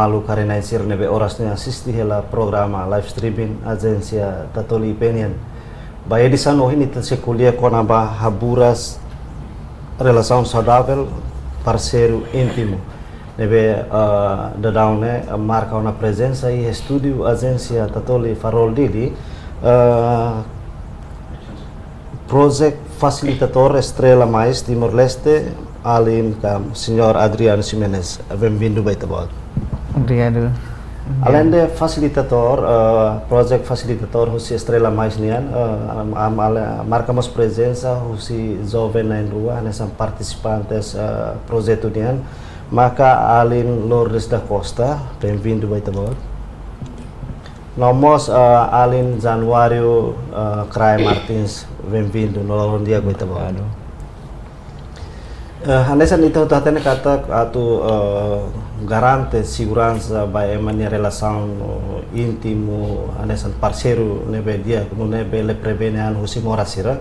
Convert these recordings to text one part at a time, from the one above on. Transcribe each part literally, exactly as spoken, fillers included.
Maluk haree-na'in sira ne'ebé oras ne'e asiste hela programa live streaming Ajénsia Tatoli I P nian. Ba edisaun ohin ita sei ko'alia kona-ba haburas relasaun saudavel, parseiru íntimu. Ne'ebé, eh, daudaun ne'e, eh, marka ona prezensa iha estúdiu Ajénsia Tatoli Farol Dili, eh, Project Facilitator Estrela Mais Timor-Leste, alin ka señór Adriano Ximenes. Bem-vindo ba Ita-Boot. Obrigado. Aleinde facilitator, eh, project facilitator husi Estrela Mais nian, eh, am, am, ale, marka mós prezensa husi joven na'in-rua, hanesan partisipantes, eh, projetu nian. Maka alin Lourdes da Costa, bem-vindo ba Ita-Boot. No mós, eh, alin Januário, eh, Crae Martins, bem-vindo, no loron di'ak ba Ita-Boot. Obrigado. Eh, hanesan ita hotu hatene katak atu, eh, garante seguransa ba ema nia relasaun, eh, íntimu, hanesan parseiru ne'ebé di'ak, nune'e bele prevene an husi moras sira.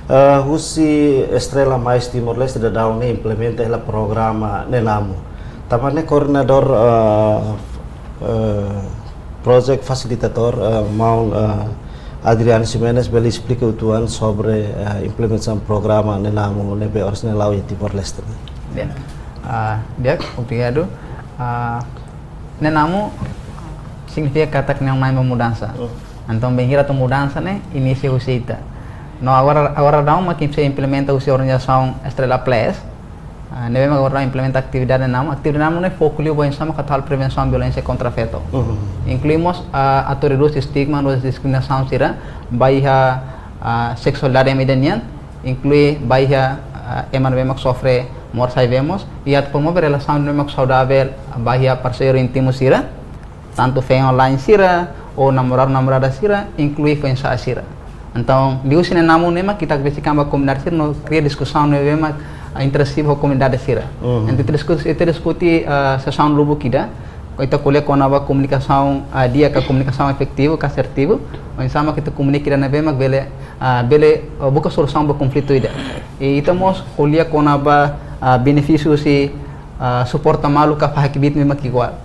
Eh, husi Estrela Mais Timor-Leste daudaun ne'e implementa hela programa Nenamu. Tanba ne'e koordenadór, eh, eh, project facilitator, eh, maun, eh, Adriano Ximenes bele esplika uitoan sobre, eh, implementasaun programa Nenamu ne'ebé oras ne'e la'o iha Timor-Leste. Ya. Ah, di'ak, obrigado. Ah, Nenamu signifika katak neon mai mudansa. Oh. Entaun, bainhira atu mudansa ne'e, inísiu husi ita. No agora, agora daudaun mak sei implementa husi organizasaun Estrela Plus. Ah, ne'ebé mak agora implementa atividade Nenamu. Atividade Nenamu ne'e foku liu ba oinsá mak atu halo prevensaun violénsia kontra feto. Mhm. Inklui mós, ah, atu redús estigma no diskriminasaun sira ba iha, ah, seksualidade ema ida nian, inklui ba iha, ah, ema ne'ebé mak sofre moras ai-vemos, i atu promove relasaun ne'ebé mak saudavel ba iha parseiru íntimu sira, tantu feen online sira, ou namoradu namorada sira, inklui foin-sa'e sira. Entaun, liuhusi Nenamu ne'e mak ita hakbesik an ba komunidade sira no kria diskusaun ne'ebé mak, ah, interesivu ba komunidade sira. Mhm. Entaun, ita diskus-, ita diskute, ah, sesaun lubuk ida, ita ko'alia kona-ba komunikasaun, ah, di'ak ka komunikasaun efetivu ka asertivu, oinsá mak ita komunika ida ne'ebé mak bele, ah, bele, ah, buka solusaun ba konflitu ida. I ita mós ko'alia kona-ba, ah, benefísiu husi, ah, suporta malu ka fahe kbiit ne'ebé mak iguál.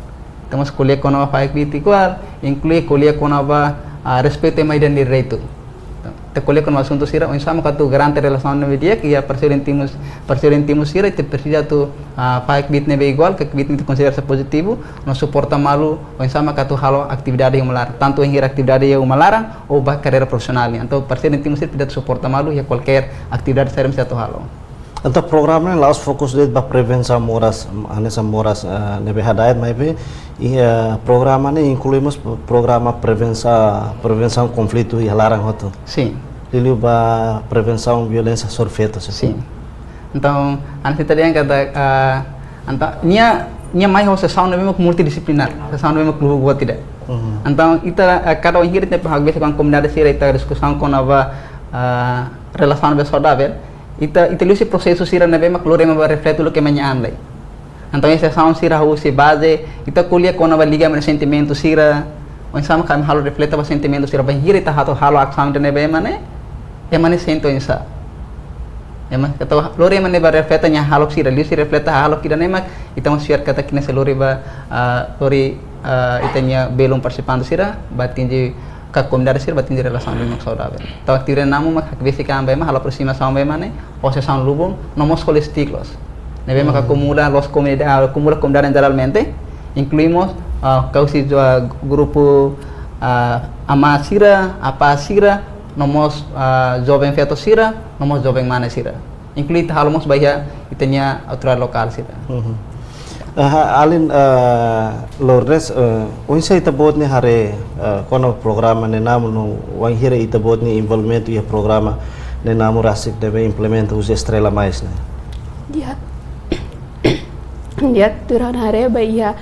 Ita mós ko'alia kona-ba fahe kbiit iguál, inklui ko'alia kona-ba, ah, respeitu ema ida nia direitu. Ita ko'alia kona-ba asuntu sira, oinsá mak atu garante relasaun ne'ebé di'ak iha parseiru íntimu, parseiru íntimu sira, ita presiza atu, ah, fahe kbiit ne'ebé iguál, ka kbiit ne'ebé ita konsidera sai pozitivu, no suporta malu, oinsá mak atu halo atividade iha uma laran. Tantu bainhira atividade iha uma laran, ou ba karreira profisionál nian. Entaun, parseiru íntimu sira presiza atu suporta malu iha kualkér atividade saida mak sei atu halo. Entaun, programa ne'e la'ós fokus de'it ba prevensaun moras, hanesan moras, eh, ne'ebé hada'et, maibé, i, eh, programa ne'e inklui mós programa prevensa-, prevensaun konflitu iha laran hotu. Sin. Liuliu ba prevensaun violénsia sobre feto, sin. Sin. Entaun, hanesan ita dehan katak, eh, entaun, nia, nia mai ho sesaun ne'ebé mak multidisiplinár, sesaun ne'ebé mak lubuk buat ida. Mhm. Entaun, ita, eh, kada bainhira ita hakbesik an komunidade sira, ita diskusaun kona-ba, eh, relasaun ne'ebé saudavel, ita, ita liuhusi prosesu sira ne'ebé mak lori ema ba reflete uluk ema nia an lai. Entaun, iha sesaun sira husi baze, ita ko'alia kona-ba liga ema nia sentimentu sira, oinsá mak ema halo reflete ba sentimentu sira, bainhira ita atu halo asaun ida ne'ebé mak ne'e, ema ne'e sente oinsá. Ema, ita lori ema ne'e ba reflete nia hahalok sira, liuhusi reflete hahalok ida ne'e mak, ita mós fiar katak nia sei lori ba, ah, lori, ah, ita-nia belun partisipante sira, ba atinje ka komunidade sira ba atinje relasaun ne'ebé mak saudavel. Entaun, atividade Nenamu mak hakbesik an ba ema, halo aprosimasaun ba ema ne'e, ho sesaun lubun, no mós ko'alia siklus. Ne'ebé mak, hmm, akumula loos komunida-, akumula komunidade jeralmente, inklui mós, ah, kau si jo-, grupu, ah, amá sira, apá sira, no mós, ah, joven feto sira, no mós joven mane sira. Inklui ita halo mós ba iha ita-nia autoridade lokál sira. Mhm. Aha, alin, eh, Lourdes, eh, oinsá Ita-Boot nia haree, eh, kona programa Nenamu no wainhira Ita-Boot nia envolvimentu iha programa Nenamu rasik ne'ebé implementa husi Estrela Mais ne'e? Di'ak. Di'ak, tuir ha'u-nia haree ba iha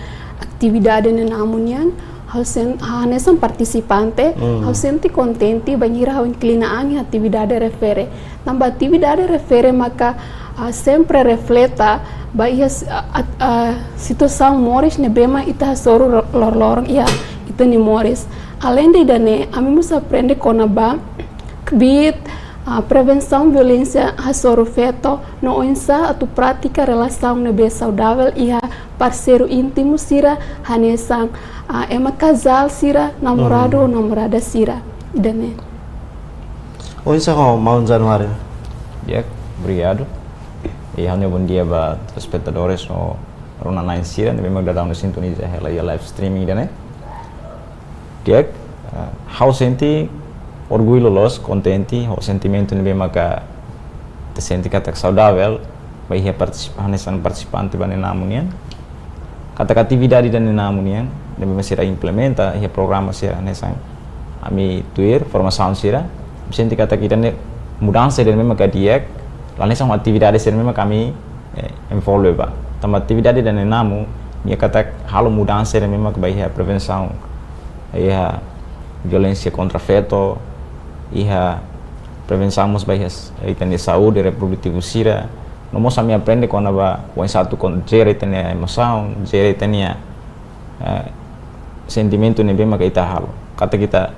atividade Nenamu nian, ha'u sen-, hanesan partisipante, hmm, ha'u sente kontente bainhira ha'u inklui an iha atividade refere. Tanba atividade refere maka, ah, sempre refleta ba iha s-, ah, ah, ah, situasaun moris ne'ebé mak ita hasoru ro-, loroloron iha ita-nia moris. Aleinde ida-ne'e, ami mós aprende kona-ba kbiit, Ah, prevensaun violénsia hasoru feto no oinsá atu pratika relasaun ne'ebé saudavel iha parseiru íntimu sira hanesan, ah, ema kazál sira, namoradu ou namorada sira. Ida-ne'e. Oinsá ho maun Januário? Di'ak, obrigadu. I ha'u-nia bondia ba telespetadores no rona-na'in sira ne'ebé mak daudaun sintoniza hela iha live streaming ida-ne'e. Di'ak, eh, ha'u sente orgullu loos, kontente, ho sentimentu ne'ebé maka ita sente katak saudavel, ba iha partisip-, hanesan partisipante ba Nenamu nian. Katak atividade ida Nenamu nian, ne'ebé mak sira implementa iha programa sira hanesan ami tuir, formasaun sira. Sente katak ida-ne'e mudansa ida ne'ebé maka di'ak, la hanesan atividade sira ne'ebé maka ami, eh, envolve ba. Tanba atividade ida Nenamu, nia katak halo mudansa ida ne'ebé maka ba iha prevensaun, iha violénsia kontra feto, iha prevensaun mós ba iha s-, ita-nia saúde reprodutivu sira. No mós ami aprende kona-ba oinsá atu kon-, jere ita-nia emosaun, jere ita-nia, eh, sentimentu ne'ebé maka ita halo. Katak ita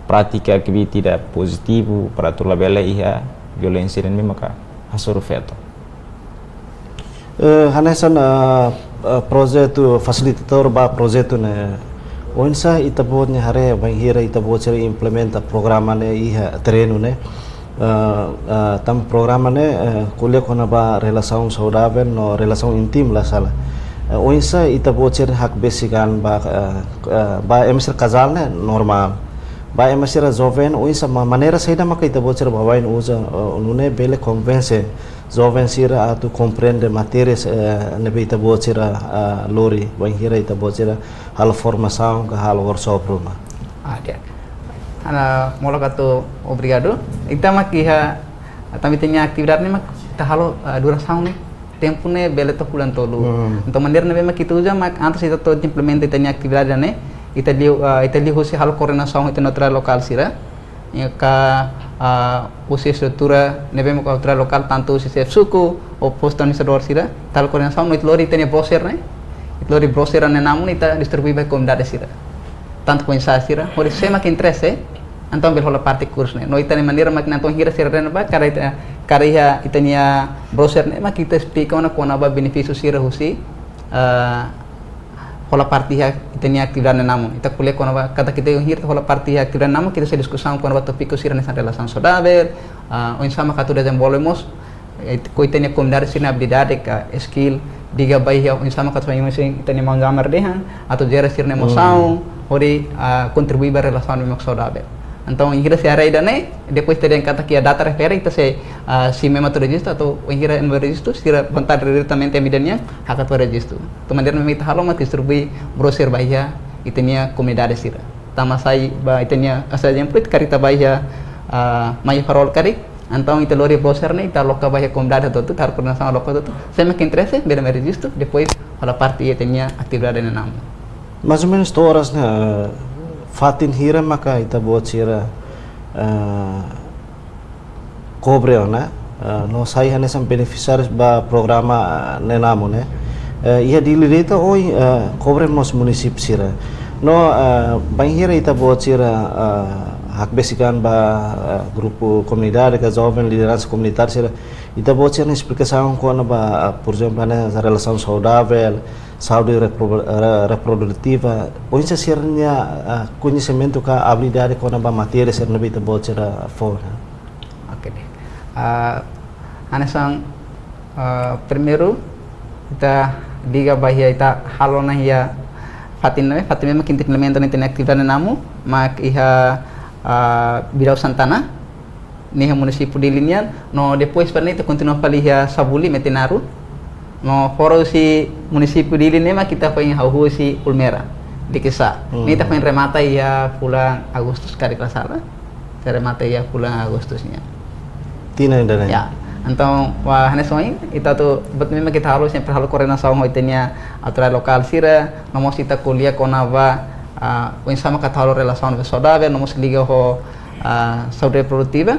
pratika aktivitas pozitivu para atu labele iha violénsia ne'ebé maka hasoru feto. Eh, hanesan, eh, eh, projetu fasilitadór ba projetu ne'e. Oinsá ita-boot nia haree bainhira ita-boot sira implementa programa ne'e iha terrenu ne'e. Eh, eh, tanba programa ne'e, eh, ko'alia kona-ba relasaun saudavel no relasaun íntimu la sala. Eh, oinsá ita-boot sira hakbesik an ba, eh, eh, ba ema sira kazál ne'e normál. Ba ema sira joven, oinsá ma-, maneira saida maka ita-boot sira baibain uza, eh, nune'e bele konvense joven sira atu komprende matéria, eh, ne'ebé ita-boot sira, eh, lori, bainhira ita-boot sira halo formasaun ka halo workshop ruma. Ah, di'ak. Ha'u molok atu obrigadu. Ita mak iha, tanba ita-nia atividade ne'e mak ita halo, eh, durasaun ne'e, tempu ne'e bele to'o fulan tolu. Hmm. Entaun maneira ne'ebé mak ita uza mak antes ita atu implementa ita-nia atividade ne'e, ita liu, eh, ita liuhusi halo koordenasaun ho ita-nia autoridade lokál sira. Iha ka, ah, husi estrutura ne'ebé mak autoridade lokál, tantu husi xefe suku ou postu administradór sira, ita halo koordenasaun, no ita lori ita-nia brosur ne'e, ita lori brosur Nenamu ne'e ita distribui ba komunidade sira. Tantu foin-sa'e sira, hodi sé mak interese, entaun bele hola parte kursu ne'e. No ita-nia maneira mak ne'e entaun bainhira sira rona ba, karik ita, karik iha ita-nia brosur ne'e mak ita esplika ona kona-ba benefísiu sira husi, ah, hola parte iha ita-nia atividade Nenamu. Ita ko'alia kona-ba, katak ita bainhira hola parte iha atividade Nenamu, ita sei diskusaun kona-ba tópiku sira hanesan relasaun saudavel, ah, oinsá mak atu dezenvolve mós, eh, ho ita-nia komunidade sira-nia abilidade ka skill, liga ba iha oinsá mak atu fa'an, ita-nia maun Jamar dehan, atu jere sira-nia emosaun, hodi, ah, kontribui ba relasaun ne'ebé mak saudavel. Entaun, bainhira sira haree ida-ne'e, depois ita dehan katak iha data refere, ita sei, ah, se ema atu rejistu, atu bainhira ema rejistu, sira vontade diretamente ami dehan nian, hakat atu rejistu. Entaun maneira ne'ebé mak ita halo mak distribui brosur ba iha ita-nia komunidade sira. Tanba sai ba ita-nia, hanesan ezemplu, karik ita ba iha, ah, Maia Farol karik, entaun ita lori brosur ne'e, ita aloka ba iha komunidade hotu-hotu, halo koordenasaun aloka hotu-hotu. Sé mak interese, bele mai rejistu, depois hola parte iha ita-nia atividade Nenamu. Mais ou menos to'o oras ne'e, eh, fatin hira maka ita-boot sira, eh, kobre ona, eh, no sai hanesan benefisiáriu ba programa, eh, Nenamu ne'e. Eh, iha Dili de'it ou, eh, kobre mós munisípiu sira. No, eh, bainhira ita-boot sira, eh, hakbesik an ba, eh, grupu komunidade ka joven lideransa komunitária sira, ita-boot sira-nia esplikasaun kona-ba, eh, por ezemplu, hanesan relasaun saudavel, saúde repro-, re-, reprodutiva, oinsá sira-nia, ah, koñesimentu ka abilidade kona-ba matéria sira ne'ebé ita-boot sira fó, ne'e? Oke, di'ak. Ah, hanesan, ah, primeiru, ita liga ba iha ita halo ona iha fatin ne'e, fatin ne'ebé mak ita implementa ita-nia atividade Nenamu, mak iha, ah, Bidau Santana, ne'e iha munisípiu Dili nian, no depois para ne'e ita kontinua fali iha Sabuli, Metinaru, no fora husi munisípiu Dili ne'e mak ita foin hahú husi Ulmera, Likisá. Ne'e ita foin remata iha fulan Agustus karik la sala. Ita remata iha fulan Agustus nian. Tinan ida-ne'e. Ya. Entaun, ba hanesan ohin, ita atu, buat ne'ebé mak ita halo, sempre halo koordenasaun ho ita-nia autoridade lokál sira, no mós ita ko'alia kona-ba, ah, oinsá mak atu halo relasaun ne'ebé saudavel, no mós liga ho, ah, saúde reprodutiva,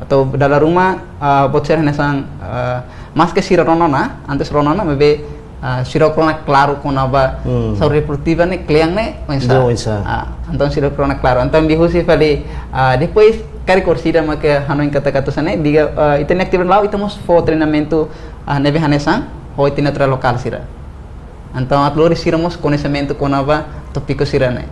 atu dala ruma, ah, buat sira hanesan, ah, maske sira rona ona, antes rona ona, maibé, ah, sira rona klaru kona-ba saúde reprodutiva ne'e, kle'an ne'e, oinsá. Oinsá. Ah, entaun sira rona klaru. Entaun liuhusi fali, ah, depois, Karik orsida mak hanoin katak atu hanesan ne'e, diga, eh, ita-nia atividade la'o, ita mós fó treinamentu, ah, ne'ebé hanesan, ho ita-nia autoridade lokál sira. Entaun, atu lori sira mós koñesimentu kona-ba tópiku sira-ne'e.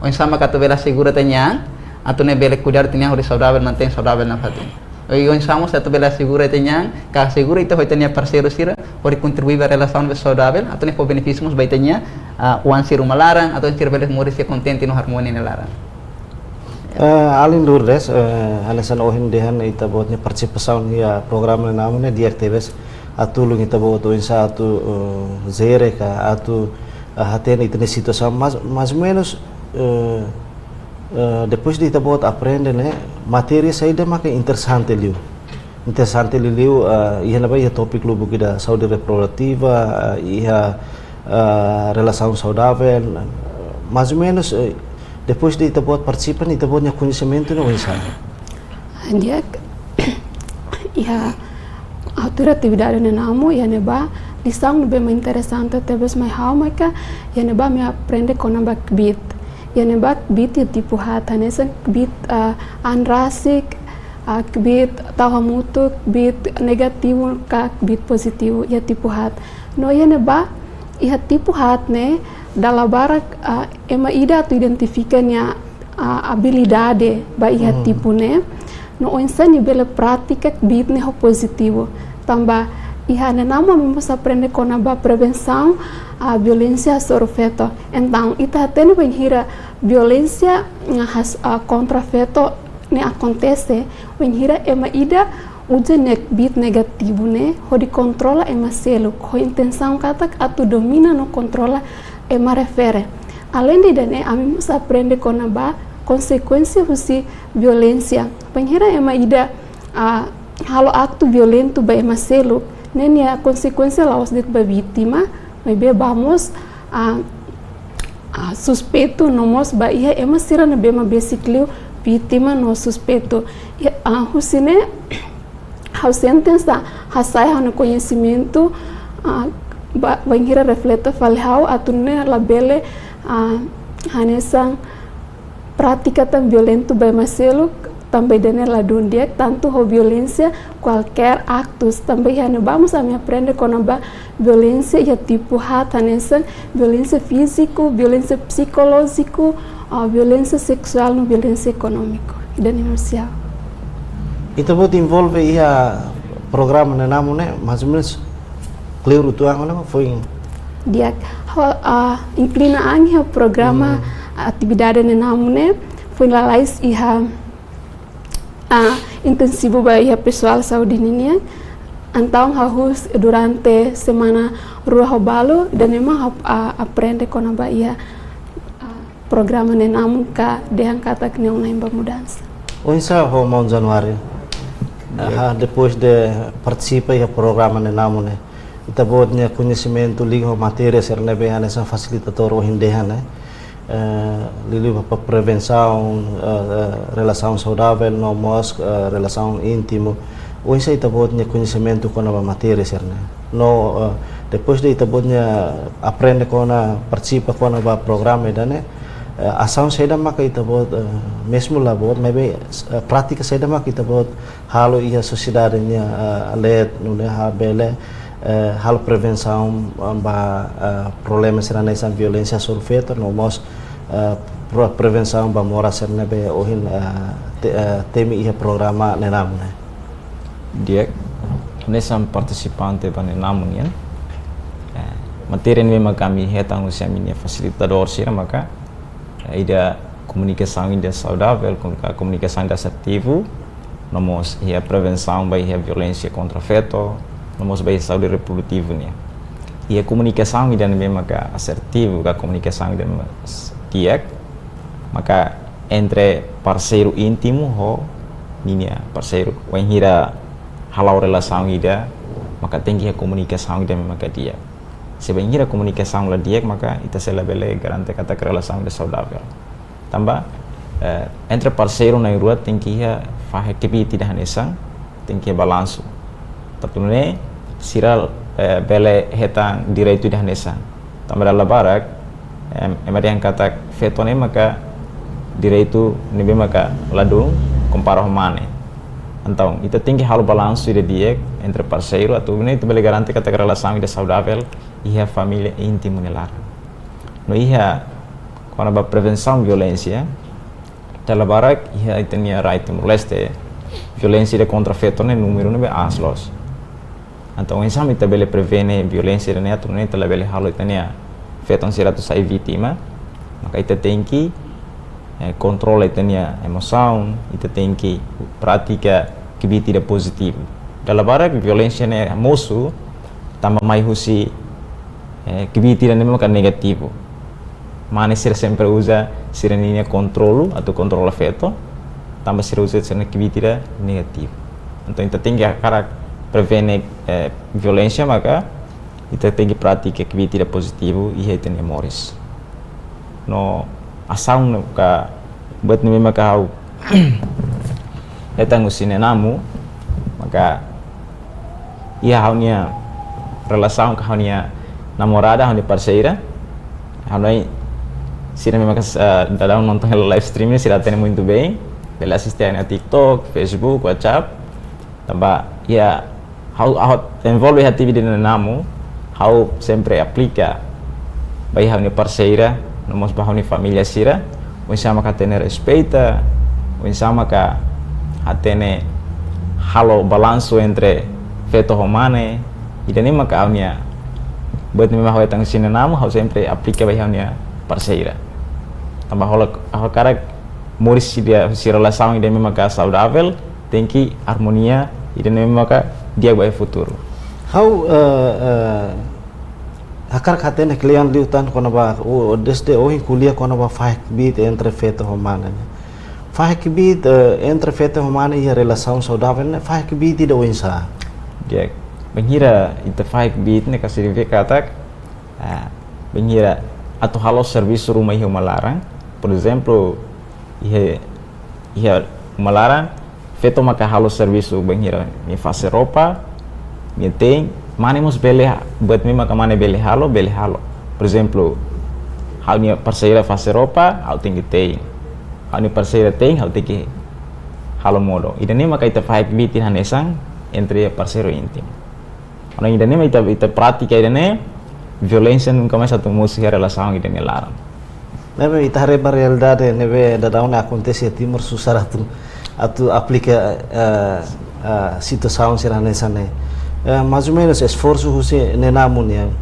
Oinsá mak atu bele asegura ita-nia an, atu nune'e bele kuidadu ita-nia an hodi saudavel, mantein saudavel nafatin. I oinsá mós atu bele asegura ita-nia an, ka asegura ita ho ita-nia parseiru sira, hodi kontribui ba relasaun ne'ebé saudavel, atu nune'e fó benefísiu mós ba ita-nia, ah, oan sira iha uma laran, atu sira bele moris kontente no armonia iha laran. Eh, alin Lourdes, eh, hanesan ohin dehan ita-boot nia partisipasaun iha programa ne'e namu ne'e di'ak tebes, atu uluk ita-boot oinsá atu, eh, jere ka atu, eh, hatene ita-nia situasaun mais, mais ou menus, eh, eh, depois de ita-boot aprende ne'e, matéria saida maka interesante liu. Interesante liuliu, eh, iha ne'ebá iha tópiku lubuk ida saúde reprodutativa, eh, iha, eh, relasaun saudavel, eh, mais ou menus, eh, depois de ita-boot partisipa ne'e, ita-boot nia koñesimentu ne'e oinsá? Di'ak, iha autoridade atividade ne'e namu, iha ne'ebá lisaun ne'ebé mak interesante tebes mai ha'u maka, iha ne'ebá ami aprende kona-ba kbiit. Iha ne'ebá kbiit iha tipu haat, hanesan kbiit, ah, an rasik, ah, kbiit tau hamutuk, kbiit negativu ka kbiit pozitivu iha tipu haat. No iha ne'ebá, iha tipu haat ne'e, dala barak, ah, ema ida atu identifika nia, ah, abilidade ba iha Hmm. tipu ne'e. No oinsá nia bele pratika kbiit ne'e ho pozitivu. Tanba iha ne'e namu ami mós aprende kona-ba prevensaun, ah, violénsia hasoru feto. Entaun, ita hatene bainhira violénsia, ah, has-, ah, kontra feto ne'e akontese, bainhira ema ida uza nia kbiit negativu ne'e hodi kontrola ema seluk, ho intensaun katak atu domina no kontrola ema refere. Além de ida-ne'e, ami mós aprende kona-ba konsekuénsia husi violénsia. Bainhira ema ida, ah, halo aktu violentu ba ema seluk, ne'e nia konsekuénsia la'ós de'it ba vítima, maibé ba mós, ah, ah, suspeitu no mós ba iha ema sira ne'ebé mak besik liu vítima no suspeitu. Iha, ah, husi ne'e, ha'u sente hanesan hasai ha'u-nia koñesimentu, ah, ba, bainhira refleta fali ha'u atu nune'e labele, ah, hanesan pratika tan violentu ba ema seluk, tanba ida-ne'e ladún di'ak, tantu ho violénsia kualkér aktus, tanba iha ne'ebá mós ami aprende kona-ba violénsia iha tipu haat, hanesan violénsia fíziku, violénsia psikolójiku, ah, violénsia seksuál no violénsia ekonómiku. Ida-ne'e mós iha. Ita-boot envolve iha programa ne'e namu ne'e, mais ou menus, kleur uitoan ona foin? Di'ak, ha'u, ah, inklina an iha programa Hmm. atividade ne'e namu ne'e, foin lalais iha, ah, intensivu ba iha pesoál saúde ninian. Entaun hahú durante semana rua ho balu, ida-ne'e mak ha'u, ah, aprende kona-ba iha, ah, programa ne'e namu ka dehan katak ne'e ona ba mudansa. Oinsá ho maun Januário? Di'ak. Aha, depois de partisipa iha programa ne'e namu ne'e, ita-boot nia koñesimentu liga ho matéria sira ne'ebé hanesan fasilitadór ohin dehan ne'e, eh, liuliu ba prevensaun, eh, eh, relasaun saudavel, no mós, eh, relasaun íntimu. Oinsá ita-boot nia koñesimentu kona-ba matéria sira-ne'e? No, eh, depois de ita-boot nia aprende kona, partisipa kona-ba programa ida-ne'e, eh, asaun saida maka ita-boot, eh, mezmu la boot, maibé, eh, prátika saida maka ita-boot halo iha sosiedade nia, eh, leet, nune'e ha'u bele, eh, halo prevensaun, eh, ba, eh, problema sira hanesan violénsia hasoru feto, no mós, eh, pro-, prevensaun ba moras sira ne'ebé ohin, eh, te-, eh, temi iha programa ne'e namu ne'e. Di'ak, hanesan partisipante ba ne'e namu nian, eh, matéria ne'ebé mak ami hetan husi ami-nia fasilitadór sira maka, eh, ida komunikasaun ida saudavel, kom-, komunikasaun ida asertivu, no mós iha prevensaun ba iha violénsia kontra feto, no mós ba iha saúde reprodutivu nian. Iha komunikasaun ida ne'ebé maka asertivu, ka komunikasaun ida ne'ebé s-, di'ak, maka entre parseiru íntimu ho ninia parseiru. Wainhira hala'o relasaun ida, maka tenke iha komunikasaun ida ne'ebé maka di'ak. Se bainhira komunikasaun la di'ak, maka ita sei la bele garante katak relasaun ida saudavel. Tanba, eh, entre parseiru na'in-rua tenke iha fahe kbiit ida hanesan, tenke iha balansu. Tantu nune'e sira, eh, bele hetan direitu ida hanesan. Tanba dala barak, em, ema dehan katak feto ne'e maka direitu ne'ebé maka ladún, kompara ho mane. Entaun, ita tenke halo balansu ida di'ak entre parseiru, atu nune'e ita bele garante katak relasaun ida saudavel iha família íntimu nia laran. No iha, kona-ba prevensaun violénsia, dala barak iha ita-nia rai Timor-Leste, violénsia ida kontra feto ne'e númeru ne'ebé aas loos. Entaun, oinsá mak ita bele prevene violénsia ida-ne'e atu nune'e ita labele halo ita-nia feton sira atu sai vítima, maka ita tenke, eh, kontrola ita-nia emosaun, ita tenke pratika kbiit ida pozitivu. Dala barak violénsia ne'e mosu tanba mai husi, eh, kbiit ida ne'ebé maka negativu. Mane sira sempre uza sira-nia kontrolu atu kontrola feto, tanba sira uza sira-nia kbiit ida negativu. Entaun, ita tenke hakarak prevene, eh, violénsia, maka ita tenke pratika kbiit ida pozitivu iha ita-nia moris. No asaun ka buat ne'ebé maka ha'u hetan husi Nena Amu, maka iha ha'u-nia relasaun ka ha'u-nia namorada, ha'u-nia parseira. Ha'u-nia, sira ne'ebé maka, eh, daudaun nonton hela live stream ne'e, sira hatene muito bem. Bele asiste ha'u-nia TikTok, Facebook, WhatsApp. Tanba iha ha'u, ha'u envolve iha atividade Nena Amu, ha'u sempre aplika ba iha ha'u-nia parseira, no mós ba ha'u-nia família sira, oinsá maka hatene respeita, oinsá maka hatene halo balansu entre feto ho mane, ida-ne'e maka ha'u-nia, buat ne'ebé mak ha'u hetan husi Nena Amu, ha'u sempre aplika ba iha ha'u-nia parseira. Tanba ha'u la, ha'u hakarak moris sira, sira relasaun ida ne'ebé maka saudavel, tenke armonia, ida ne'ebé maka di'ak ba iha futuru. Ha'u, eh, eh, hakarak hatene kle'an liután kona-ba, o, desde ohin ko'alia kona-ba fahe kbiit entre feto ho mane ne'e. Fahe kbiit, eh, entre feto ho mane iha relasaun saudavel ne'e, fahe kbiit ida oinsá? Di'ak, bainhira ita fahe kbiit ne'e ka signifika katak, ah, bainhira atu halo servisu ruma iha uma laran, por ezemplu, iha, iha uma laran, feto maka halo servisu bainhira nia fase roupa, nia te'in, mane mós bele ha-, buat ne'ebé maka mane bele halo, bele halo. Por ezemplu, ha'u-nia parseira fase roupa, ha'u tenke te'in. Ha'u-nia parseira te'in, ha'u tenke halo modo. Ida-ne'e maka ita fahe kbiit hanesan entre parseiru íntimu. Entaun ida-ne'e mak ita, ita pratika ida-ne'e, violénsia nunka mais atu mosu iha relasaun ida-ne'e laran. Ne'ebé ita haree ba realidade ne'ebé daudaun ne'e akontese iha Timor, susar atu, atu aplika, eh, eh, situasaun sira hanesan ne'e. Eh, mais ou menus esforsu husi Nena Amu nian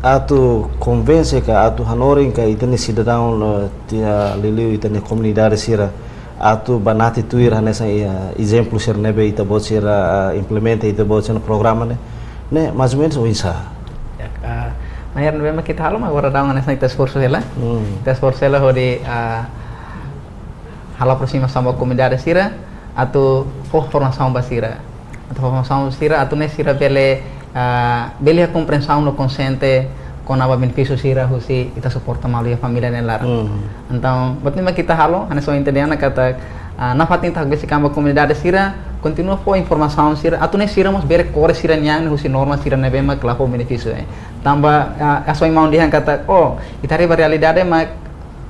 atu konvense ka atu hanorin ka ita-nia sidadaun, eh, tiha liuliu ita-nia komunidade sira atu banati tuir hanesan, eh, ezemplu sira ne'ebé ita-boot sira, eh, implementa ita-boot sira-nia programa ne'e, ne'e mais ou menus oinsá? Ya, eh, maioria ne'ebé mak ita halo mak agora daudaun hanesan ita esforsu hela. Hmm. Ita esforsu hela hodi, eh, halo aproximasaun ba komunidade sira, atu fó formasaun ba sira. Atu fó formasaun sira, atu nune'e sira bele, ah, bele iha komprensaun no konxiente kona-ba benefísiu sira husi ita suporta malu iha família nia laran. Hmm. Entaun, buat ne'ebé mak ita halo, hanesan ohin ita dehan ona katak, ah, nafatin ita besik an ba komunidade sira, kontinua fó informasaun sira, atu nune'e sira mós bele kore sira-nia an ne'e husi norma sira ne'ebé mak la fó benefísiu, eh. Tanba, ah, hanesan ohin maun dehan katak, oh, ita haree ba realidade mak,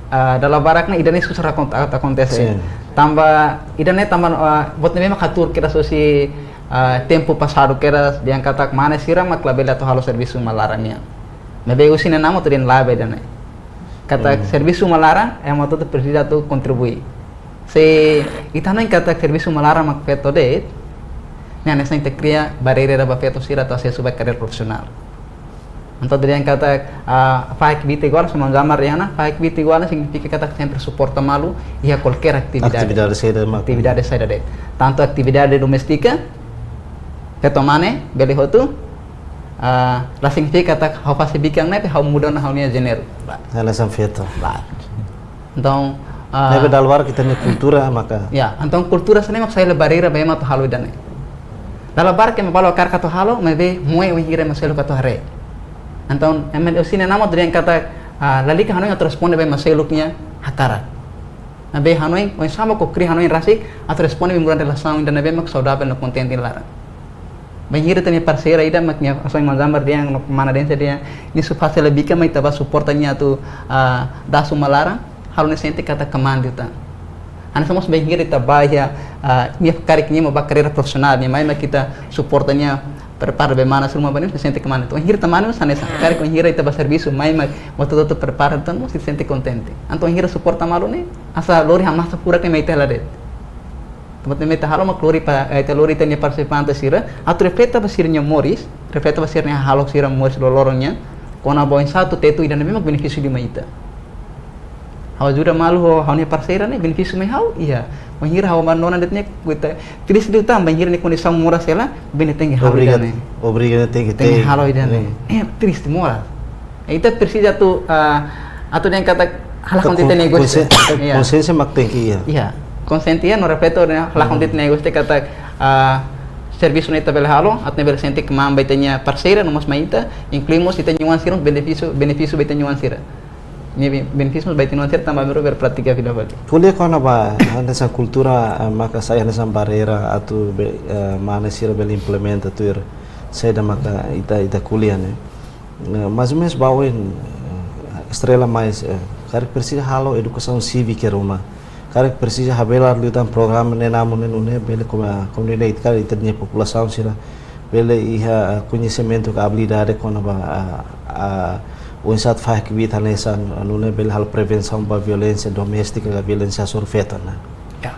ah, dala barak ne'e ida-ne'e susar akon-, akontese. Sin. Tanba, ida-ne'e tanba, ah, buat ne'ebé mak hatuur kedas husi, ah, tempu pasadu kedas, dehan katak mane sira mak labele atu halo servisu uma laran nian. Maibé husi Nena Amu atu dehan laiha ba ida-ne'e. Katak, hmm, servisu uma laran, ema hotu-hotu presiza atu kontribui. Se ita hanoin katak servisu uma laran mak feto de'it, ne'e hanesan ita kria barreira ba feto sira atu asesu ba karreira profisionál. Entaun, ita dehan katak, ah, fahe kbiit igual, hanesan maun Zamar dehan ona, fahe kbiit igual ne'e signifika katak sempre suporta malu iha kualkér atividade. Atividade saida mak. Atividade saida de'it. Tantu atividade doméstika, feto mane, bele hotu, ah, la signifika katak ha'u fase bikan ne'e, ha'u muda ona ha'u-nia jéneru. Lae. Hanesan feto. Lae. Entaun, ah, ne'ebé dala barak ita-nia kultura maka. Ya, entaun kultura sira-ne'e mak sai hela barreira ba ema atu halo ida-ne'e. Dala barak ema balu hakarak atu halo, maibé moe wainhira ema seluk atu haree. Entaun, ema husi Nena Amu atu dehan katak, ah, lalika hanoin atu responde ba ema seluk nia hakarak. Maibé hanoin, oinsá mak ó kria hanoin rasik atu responde ba moris relasaun ida ne'ebé mak saudavel no kontente iha laran. Bainhira ita-nia parseira ida mak nia, hanesan maun Zamar dehan, no mana Dense dehan, nia só fase hela bikan mak ita bá suporta nia atu, ah, dasa uma laran, halo nia sente katak kmaan liután. Hanesan mós bainhira ita bá iha, ah, nia karik nia mak bá karreira profisionál, nia mai mak ita suporta nia, prepara bee manas ruma ba nia, sente ke mana. Entaun bainhira ita manu hanesan, karik bainhira ita bá servisu, mai mak hotu-hotu prepara, entaun mós ita sente kontente. Entaun bainhira suporta malu ne'e, hanesan lori hamnasa furak ne'e mai ita hela de'it. Tanba ne'e mak ita halo mak lori ba, eh, ita lori ita-nia partisipante sira, atu refleta ba sira-nia moris, refleta ba sira-nia hahalok sira moris loroloron nian, kona-ba oinsá atu tetu ida ne'ebé mak benefísiu liu mai ita. Ha'u ajuda malu ho ha'u-nia parseira ne'e, benefísiu mai ha'u, iha. Bainhira ha'u abandona de'it ne'e, kuita triste liután, bainhira nia kondisaun moras hela, bele tenke halo ida ne'e. Obriga, obriga ne'e tenke, tenke halo ida ne'e. Hmm. Eh, triste moras. Ita presiza atu, ah, atu dehan katak halakon de'it ita-nia gostu. Konsiénsia, iya, konsiénsia mak tenke iha. Iya. Konsiente iha no reflete ona halakon de'it ita-nia gostu katak, ah, servisu ne'e ita bele halo, atu nune'e bele sente kmaan ba ita-nia parseira, no mós mai ita, inklui mós ita-nia oan sira, benefísiu, benefísiu ba ita-nia oan sira. Nia be-, benefísiu mós ba ita-nia oan sira tanba ami rua bele pratika vida fali. Ko'alia kona-ba hanesan kultura, eh, maka sai hanesan barreira atu be-, eh, mane sira bele implementa tuir saida maka ita, ita ko'alia ne'e. Nah, mais ou menos ba oin, eh, Estrela mais, eh, karik presiza halo edukasaun sívika ruma. Karik presiza habelar liután programa ne'e namu ne'e nune'e bele koma-, komunidade karik ita-nia populasaun sira bele iha, eh, koñesimentu ka abilidade kona-ba, ah, ah, oinsá atu fahe kbiit hanesan, ah, nune'e bele halo prevensaun ba violénsia doméstika ka violénsia hasoru feto ne'e. Ya.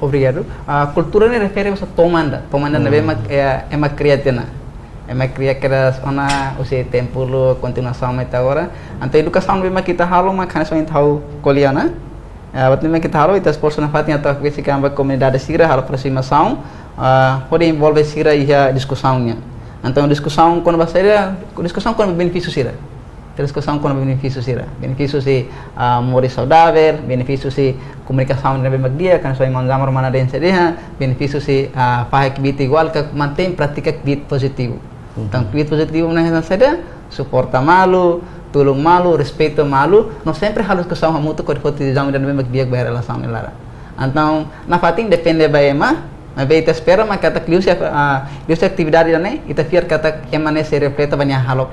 Obrigadu. Ah, kultura ne'e refere ba to'o manda. To'o manda ne'ebé mak, eh, ema kria tiha ona. Ema kria kedas ona husi tempu laran kontinuasaun mai to'o agora. Entaun edukasaun ne'ebé mak ita halo mak hanesan ohin ha'u ko'alia ona. Eh, buat ne'ebé mak ita halo, ita esforsu nafatin atu hakbesik an ba komunidade sira, halo aprosimasaun, ah, hodi envolve sira iha diskusaun nian. Entaun diskusaun kona-ba saida, diskusaun kona-ba benefísiu sira. Diskusaun kona-ba benefísiu sira. Benefísiu husi, ah, moris saudavel, benefísiu husi komunikasaun ne'ebé mak di'ak, hanesan ohin maun Zamar mana dehan saida, benefísiu husi, ah, fahe kbiit iguál ka mantein prátika kbiit pozitivu. Mhm. Entaun kbiit pozitivu ne'e hanesan saida, suporta malu, tulun malu, respeitu malu, no sempre halo diskusaun hamutuk hodi foti desizaun ida ne'ebé mak di'ak ba relasaun nia laran. Entaun nafatin depende ba ema, maibé ita espera mak katak liuhusi, ah, liuhusi atividade ida-ne'e, ita fiar katak ema ne'e sei refleta ba nia hahalok,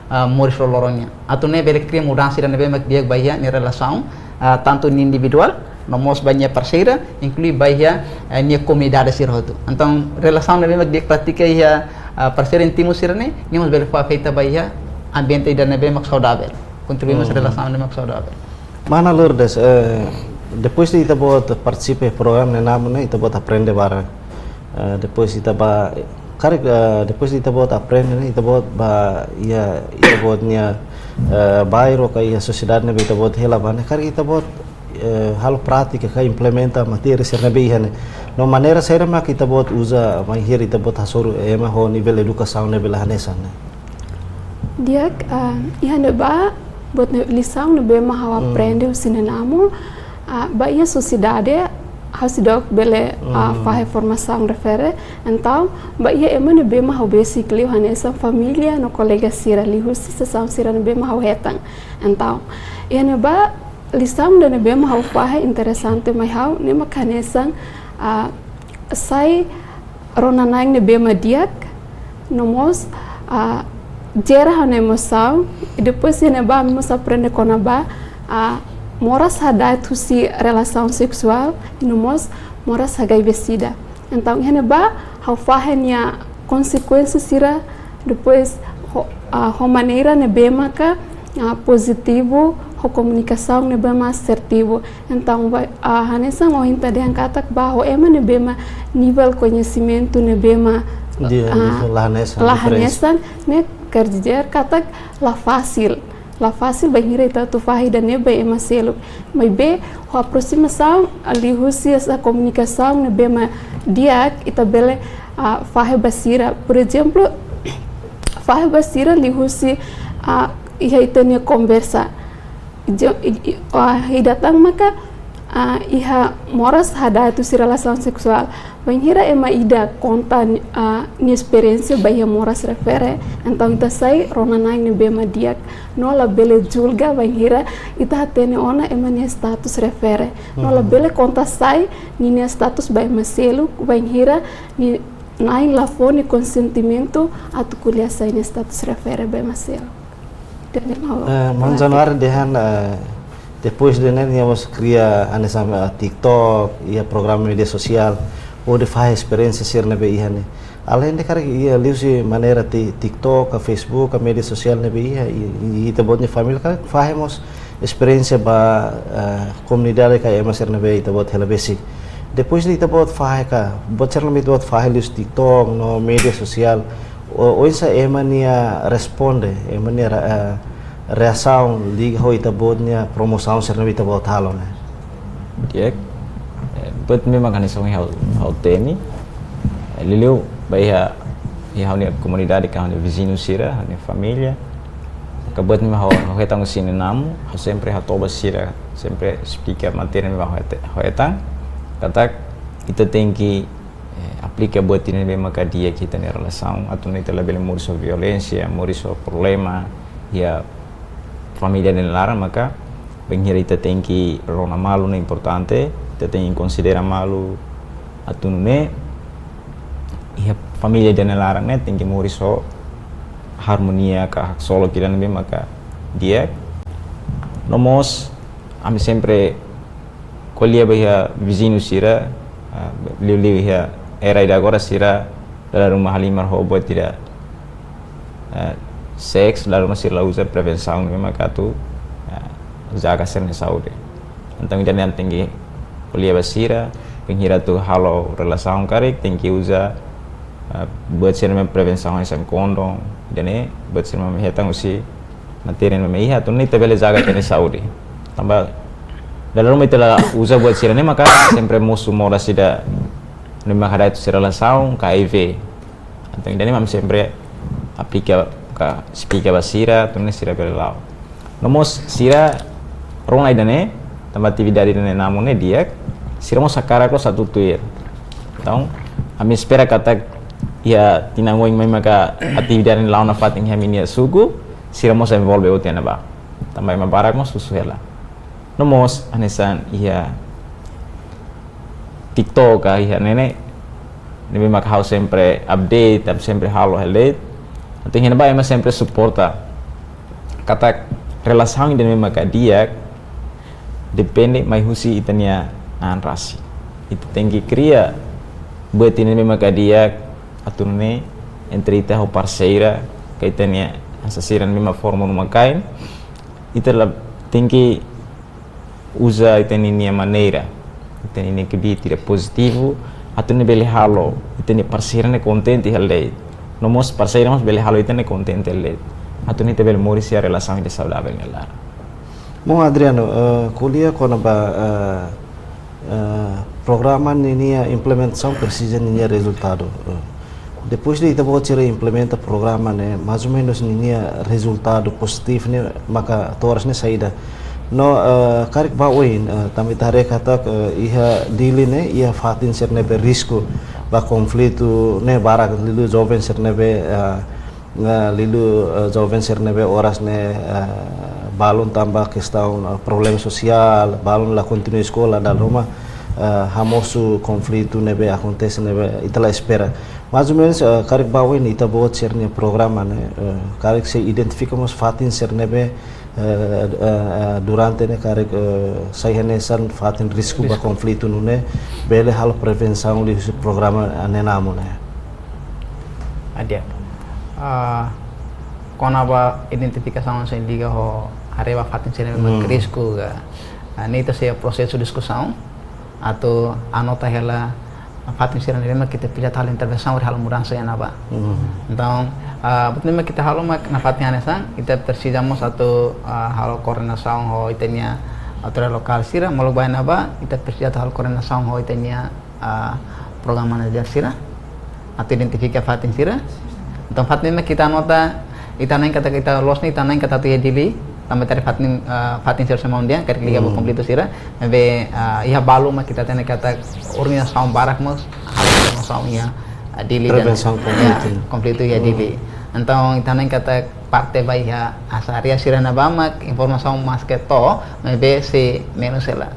ah, moris loroloron nian. Atu nune'e bele kria mudansa ida ne'ebé mak di'ak ba iha nia relasaun, ah, tantu nia individuál, no mós ba nia parseira, inklui ba iha, eh, nia komunidade sira hotu. Entaun relasaun ne'ebé mak di'ak pratika iha, ah, parseira íntimu sira-ne'e, nia mós bele fó afeta ba iha ambiente ida ne'ebé mak saudavel. Kontribui mós relasaun ne'ebé mak saudavel. Mana Lourdes, eh, depois de ita-boot partisipa iha programa ne'e namu ne'e, ita-boot aprende barak. Eh, depois ita bá, karik, eh, depois de ita-boot aprende ne'e, ita-boot bá iha, ita-boot nia, eh, bairru ka iha sosiedade ne'ebé ita-boot hela bá ne'e, karik ita-boot, eh, halo prátika ka implementa matéria sira ne'ebé iha ne'e. No maneira saida mak ita-boot uza bainhira ita-boot hasoru ema ho nivel edukasaun ne'ebé la hanesan ne'e. Di'ak, ah, iha ne'ebá, buat ne'e lisaun ne'ebé mak ha'u aprende husi ne'e namu, ah, ba iha sosiedade, ha'u seidauk bele, ah, fahe formasaun refere. Entaun, ba iha ema ne'ebé mak ha'u besik liu hanesan família no kolega sira liuhusi sasán sira ne'ebé mak ha'u hetan. Entaun, iha ne'ebá, lisaun ida ne'ebé mak ha'u fahe interesante mai ha'u, ne'e mak hanesan, ah, sai rona-na'in ne'ebé mak di'ak, no mós, ah, jere ha'u-nia emosaun, i depois iha ne'ebá ami mós aprende kona-ba, ah, moras hada'et husi relasaun seksuál, i no mós moras hagaibesida. Entaun, iha ne'ebá, ha'u fahe nia konsekuénsia sira, depois ho, ah, ho maneira ne'ebé maka, ah, pozitivu, ho komunikasaun ne'ebé mak asertivu. Entaun, ba, ah, hanesan ohin ita dehan katak ba ho ema ne'ebé mak nivel koñesimentu ne'ebé mak, ah, nivel la hanesan, la diferensa, hanesan, ne'e quer dizer katak la fasil. La fasil bainhira ita atu fahe ida-ne'e ba ema seluk. Maibé, ho aprosimasaun, ah, liuhusi hanesan komunikasaun ne'ebé mak di'ak ita bele, ah, fahe ba sira. Por ezemplu, fahe ba sira liuhusi, ah, iha ita-nia konversa. Jo-, i, i, ah, ida tan maka, ah, iha moras hada'et husi relasaun seksuál. Bainhira ema ida konta, ah, nia esperiénsia ba iha moras refere, entaun ita sai rona-na'in ne'ebé mak di'ak, no labele julga bainhira ita hatene ona ema nia status refere. No labele konta sai ninia status ba ema seluk, bainhira nia na'in la fó nia konsentimentu atu ko'alia sai nia status refere ba ema seluk. Ida-ne'e mak ha'u, eh, maun Januário dehan, eh, Depois de ne'e, nia mós kria hanesan, ah, TikTok, iha programa média sosiál, hodi fahe esperiénsia sira ne'ebé iha ne'e. Além de karik iha liuhusi maneira ti-, TikTok, ka Facebook, ka média sosiál ne'ebé iha, i, i ita-boot nia família karik fahe mós esperiénsia ba, ah, komunidade ka ema sira ne'ebé ita-boot hela besik. Depois de ita-boot fahe ka, buat sira ne'ebé ita-boot fahe liuhusi TikTok, no média sosiál, o, oinsá ema nia responde, ema nia ra-, eh, reasaun liga ho ita-boot nia promosaun sira ne'ebé ita-boot halo ne'e? Di'ak, eh, buat ne'ebé mak hanesan ha'u, ha'u temi. Eh, liuliu ba iha, iha ha'u-nia komunidade ka ha'u-nia viziñu sira, ha'u-nia família. Ka buat ne'ebé ha'u, ha'u hetan husi Ninamu, ha'u sempre hato'o ba sira, sempre esplika matéria ne'ebé ha'u het-, ha'u hetan. Katak ita tenke eh, aplika buat ida ne'ebé maka di'ak iha ita-nia relasaun, atu nune'e ita labele moris ho violénsia, moris ho problema iha família ida-ne'e nia laran, maka bainhira ita tenke rona malu ne'e importante, ita tenke konsidera malu atu nune'e iha família ida-ne'e nia laran ne'e tenke moris ho harmonia ka haksolok ida ne'ebé maka di'ak. No mós, ami sempre ko'alia ba iha viziñu sira, ah, liuliu iha era ida agora sira dala ruma halimar ho buat ida, ah, seks, dala ruma sira la uza prevensaun ne'ebé maka atu, ah, jaga sira-nia saúde. Entaun ida-ne'e tenke ko'alia ba sira, bainhira atu halo relasaun karik, tenke uza, ah, buat sira ne'ebé prevensaun hanesan kondom, ida-ne'e buat sira ne'ebé hetan husi matéria ne'ebé iha, atu nune'e ita bele jaga ita-nia saúde. Tanba dala ruma ita la uza buat sira-ne'e maka sempre mosu moras ida ne'ebé maka hada'et husi relasaun ka H I V. Entaun ida-ne'e ami sempre aplika ka esplika ba sira, atu nune'e sira bele la'o. No mós sira rona ida-ne'e, tanba atividade ida-ne'e Ninamu ne'e di'ak, sira mós hakarak loos atu tuir. Entaun, ami espera katak iha tinan oin mai maka atividade ne'e la'o nafatin iha ami-nia suku, sira mós envolve hotu iha ne'ebá. Tanba ema barak mós husu hela. No mós, hanesan iha TikTok ka iha ne'e ne'e, ne'ebé maka ha'u sempre update, ha'u sempre halo hela de'it. Entaun iha ne'ebá ema sempre suporta. Katak relasaun ida ne'ebé maka di'ak, depende mai husi ita-nia an rasik. Ita tenke kria buat ida ne'ebé maka di'ak, atu nune'e entre ita ho parseira, ka ita-nia hanesan sira ne'ebé mak forma uma-kain, ita la tenke uza ita-nia maneira, ita-nia kbiit ida pozitivu, atu nune'e bele halo ita-nia parseira ne'e kontente hela de'it. No mós parseira mós bele halo ita ne'e kontente hela de'it. Atu nune'e ita bele moris iha relasaun ida saudavel nia laran. Bom, Adriano, eh, ko'alia kona-ba, eh, eh, programa ninia implementasaun presiza ninia rezultadu. Eh, depois de ita-boot sira implementa programa ne'e, mais ou menos ninia rezultadu pozitivu ne'e maka to'o oras ne'e saida? No, eh, karik ba oin, eh, tanba ita haree katak, eh, iha Dili ne'e, iha fatin sira ne'ebé risku ba konflitu ne'e barak, liuliu joven sira ne'ebé, eh, ne'e liuliu, eh, joven sira ne'ebé oras ne'e, eh, balun tanba kestaun, eh, problema sosiál, balun la kontinua eskola, dala ruma, eh, hamosu konflitu ne'ebé akontese ne'ebé ita la espera. Mais ou menos, eh, karik ba oin ita-boot sira-nia programa ne'e, eh, karik sei identifika mós fatin sira ne'ebé, eh, eh, eh, durante ne'e karik, eh, sai hanesan fatin risku ba konflitu nune'e bele halo prevensaun liuhusi programa, eh, Ninamu ne'e. Di'ak. Ah, kona-ba identifikasaun sira liga ho haree ba fatin sira ne'ebé mak risku ka. Ah, ne'e ita sei prosesu diskusaun atu anota hela fatin sira ne'ebé mak ita presiza halo intervensaun hodi halo mudansa iha ne'ebá. Entaun, ah, buat ne'ebé mak ita halo mak nafatin hanesan, ita presiza mós atu, ah, halo koordenasaun ho ita-nia autoridade lokál sira, molok ba iha ne'ebá, ita presiza atu halo koordenasaun ho ita-nia, ah, program manager sira, atu identifika fatin sira. Entaun fatin ne'ebé mak ita anota, ita hanoin katak ita loos ne'e, ita hanoin katak atu iha Dili, tanba ita haree fatin, eh, fatin sira semua di'ak, karik liga ba konflitu sira. Maibé, eh, iha balu mak ita hatene katak organizasaun barak mós halo organizasaun iha, eh, Dili ida-ne'e. Prevensaun konflitu. Ya, konflitu iha Dili. Entaun ita hanoin katak parte ba iha hanesan área sira ne'ebá mak informasaun maske to'o, maibé sei menus hela.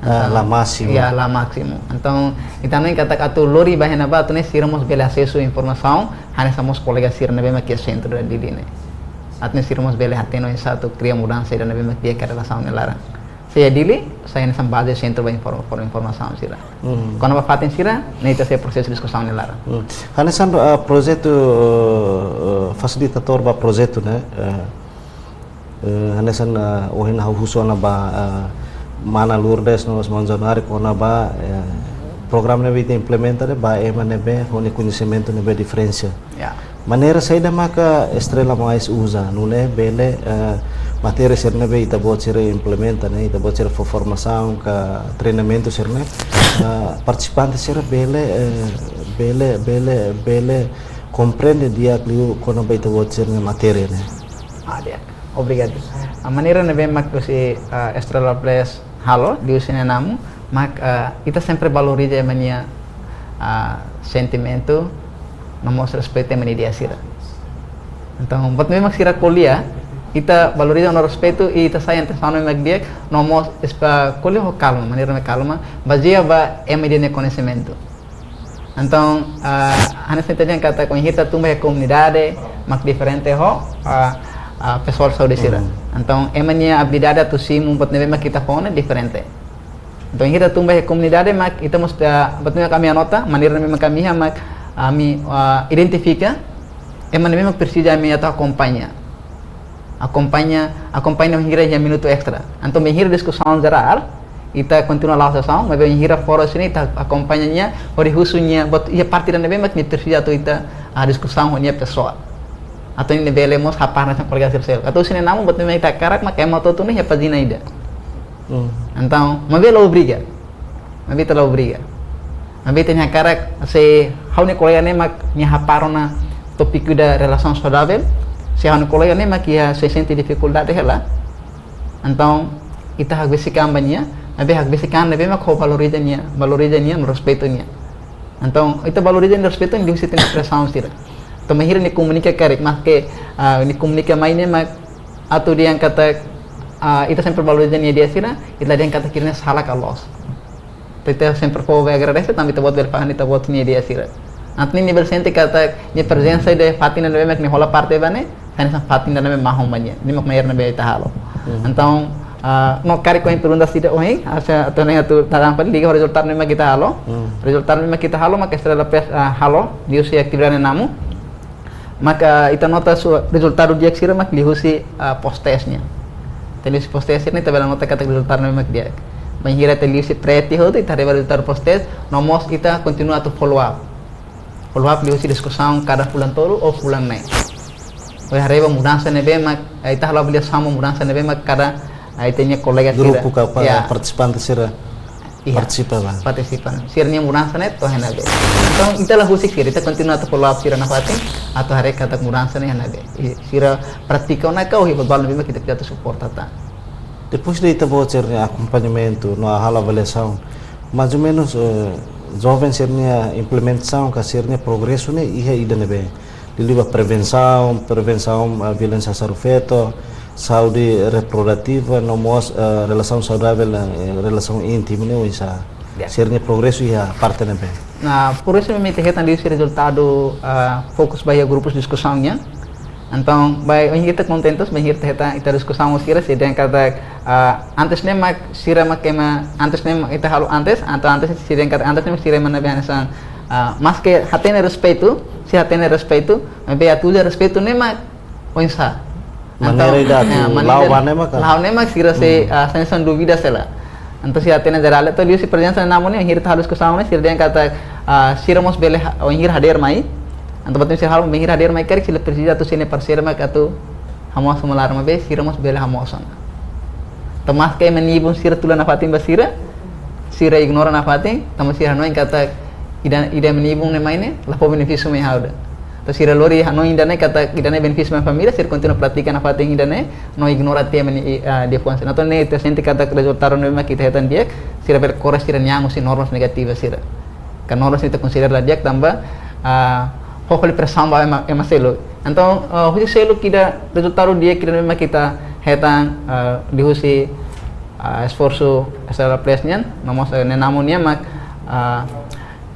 Ah, la másimu. Ya, la másimu. Entaun, ita hanoin katak atu lori ba iha ne'ebá, atu nune'e sira mós bele asesu informasaun, hanesan mós kolega sira ne'ebé mak iha sentru ida Dili ne'e. Atu nune'e sira mós bele hatene oinsá atu kria mudansa ida ne'ebé mak di'ak iha relasaun nia laran. iha Dili sai hanesan baze sentru ba informa-, forma informasaun sira. Hmm. Kona-ba fatin sira, ne'e ita sei prosesu diskusaun nia laran. Hmm. Hanesan, ah, projetu, eh, eh, fasilitadór ba projetu ne'e, eh, eh, hanesan, eh, ohin ha'u husu ona ba, eh, mana Lourdes no mós mana Januário kona-ba, eh, programa ne'ebé ita implementa ne'e ba ema ne'ebé ho nia koñesimentu ne'ebé diferensia. Ya. Maneira saida maka Estrela Mais uza, nune'e bele, eh, matéria sira ne'ebé ita-boot sira implementa ne'e, ita-boot sira fó formasaun ka treinamentu sira ne'e, eh, partisipante sira bele, eh, bele, bele, bele komprende di'ak liu kona-ba ita-boot sira-nia matéria ne'e. Ah, di'ak. Obrigadu. Ah, maneira ne'ebé mak husi, ah, Estrela Press halo, liuhusi nia namu, mak, ah, ita sempre valoriza ema nia, ah, sentimentu, no mós respeita ema nia ideia sira. Entaun, buat ne'ebé mak sira ko'alia, ita valoriza no respeitu, i ita sai atensaun ne'ebé mak di'ak, no mós es-, ah, ko'alia ho kalma, maneira ne'ebé kalma, bazeia ba ema ida-nia koñesimentu. Entaun, ah, hanesan ita dehan katak bainhira ita tun ba iha komunidade, mak diferente ho, ah, ah, pesoál saúde sira. Hmm. Entaun, ema nia abilidade atu simu buat ne'ebé mak ita fó ne'e diferente. Entaun, bainhira ita tun ba iha komunidade, mak ita mós, ah, buat ne'ebé mak ami anota, maneira ne'ebé mak ami iha, mak ami, ah, identifika ema ne'ebé mak presiza ami atu akompaña. Akompaña, akompaña bainhira iha minutu extra. Entaun bainhira diskusaun jerál, ita kontinua la'o sesaun, maibé bainhira fora husi ne'e ita akompaña nia, hodi husu nia, buat iha parte ida ne'ebé mak nia presiza atu ita, ah, diskusaun ho nia pesoál. Atu nia bele mós hapara hanesan kolega sira seluk. Atu husi ne'e namu buat ne'ebé mak ita hakarak mak ema hotu-hotu ne'e iha pájina ida. Hmm. Entaun, maibé la obriga. Maibé ita la obriga. Maibé ita hakarak se ha'u-nia kolega ne'e mak nia hapara ona tópiku ida relasaun saudavel. Se ha'u-nia kolega ne'e mak nia sei sente difikuldade hela. Entaun, ita hakbesik an ba nia, maibé hakbesik an ne'ebé mak ho valoriza nia, valoriza nia, no respeitu nia. Entaun, ita valoriza no respeitu nia liuhusi ita-nia espresaun sira. Entaun, bainhira nia komunika karik, maske, ah, nia komunika mai ne'e mak atu dehan katak, ah, ita sempre valoriza nia ideia sira, ita la dehan katak ida-ne'e sala ka loos. Ita sempre fó agradese, tanba ita-boot bele fahe ita-boot nia ideia sira. Entaun nia bele sente katak nia prezensa iha fatin ne'ebé mak nia hola parte ba ne'e, hanesan fatin ne'ebé mak mahon ba nia. Ne'e mak maneira ne'ebé ita halo. Hmm. Entaun, ah, no karik ohin pergunta sira ohin, asa atu ne'e atu tadam fali liga ho rezultadu ne'ebé mak ita halo. Hmm. Rezultadu ne'ebé mak ita halo, mak Estrela Press, ah, halo, liuhusi atividade namu. Maka ita nota su rezultadu di'ak sira mak liuhusi, ah, post-test nian. Ita liuhusi post-test sira ne'e ita bele nota katak rezultadu ne'ebé mak di'ak. Bainhira ita liuhusi PRETI hotu, ita haree ba rezultadu post-test, no mós ita kontinua atu follow up. Follow up liuhusi diskusaun kada fulan tolu ou fulan neen. Hodi haree ba mudansa ne'ebé mak, eh, ita halo avaliasaun ba mudansa ne'ebé mak kada, eh, ita-nia kolega sira. Grupu ka pa-, ya, partisipante sira. Iya. Partisipa ba. Partisipa. Sira-nia mudansa ne'e to'o iha ne'ebé. Entaun, ita la husik sira, ita kontinua atu follow up sira nafatin, atu haree katak mudansa ne'e iha ne'ebé. I sira pratika ona ka, ou iha buat balu ne'ebé mak ita presiza atu suporta tan. Depois de ita-boot sira-nia akompañamentu, no halo avaliasaun, mais ou menus, eh, joven sira-nia implementasaun ka sira-nia progresu ne'e iha ida ne'ebé? Liuliu ba prevensaun, prevensaun, eh, violénsia hasoru feto, saúde reprodutiva, no mós, eh, relasaun saudavel, eh, relasaun íntimu ne'e oinsá? Ya. Sira-nia progresu iha parte ne'ebé? Nah, progresu ne'ebé mak ita hetan liuhusi rezultadu, ah, fokus ba iha grupus diskusaun nian. Entaun, bainhira ita kontentus, bainhira ita hetan, ita diskusaun ho sira, sira dehan katak, ah, antes ne'e mak sira mak ema, antes ne'e mak ita halo antes, entaun antes sira dehan katak antes ne'e mak sira ema ne'ebé hanesan, ah, maske hatene respeitu, sira hatene respeitu, maibé atu uza respeitu ne'e mak oinsá. Maneira ida atu la'o ba ne'e mak ka? La'o ne'e mak sira sei, hmm, ah, hanesan dúvida sela. Entaun sira hatene jerál, entaun liuhusi prezensa namu ne'e, bainhira ita halo diskusaun ne'e, sira dehan katak, ah, sira mós bele ha-, bainhira hadeer mai. Entaun buat ne'ebé sira halo, bainhira hadeer mai karik sira presiza atu sira-nia parseiru mak atu hamoos uma laran maibé, sira mós bele hamoos ona. Entaun maske ema nia ibun sira tula nafatin ba sira, sira ignora nafatin, tanba sira hanoin katak ida, ida ema nia ibun ne'e mai ne'e, la fó benefísiu mai ha'u ida. Entaun sira lori hanoin ida-ne'e katak ida-ne'e benefísiu mai família, sira kontinua pratika nafatin ida-ne'e, no ignora tiha ema nia, ah, de'it fuan sira. Entaun ne'e ita sente katak rezultadu ne'ebé mak ita hetan di'ak, sira bele kore sira-nia an husi normas negativas sira. Ka normas ne'ebé ita konsidera la di'ak tanba, ah, fó fali presaun ba ema, ema seluk. Entaun, ah, husi seluk ida rezultadu di'ak ida ne'ebé mak ita hetan, ah, liuhusi, ah, esforsu Estrela Press nian, no mós, eh, nia namu nian mak, ah,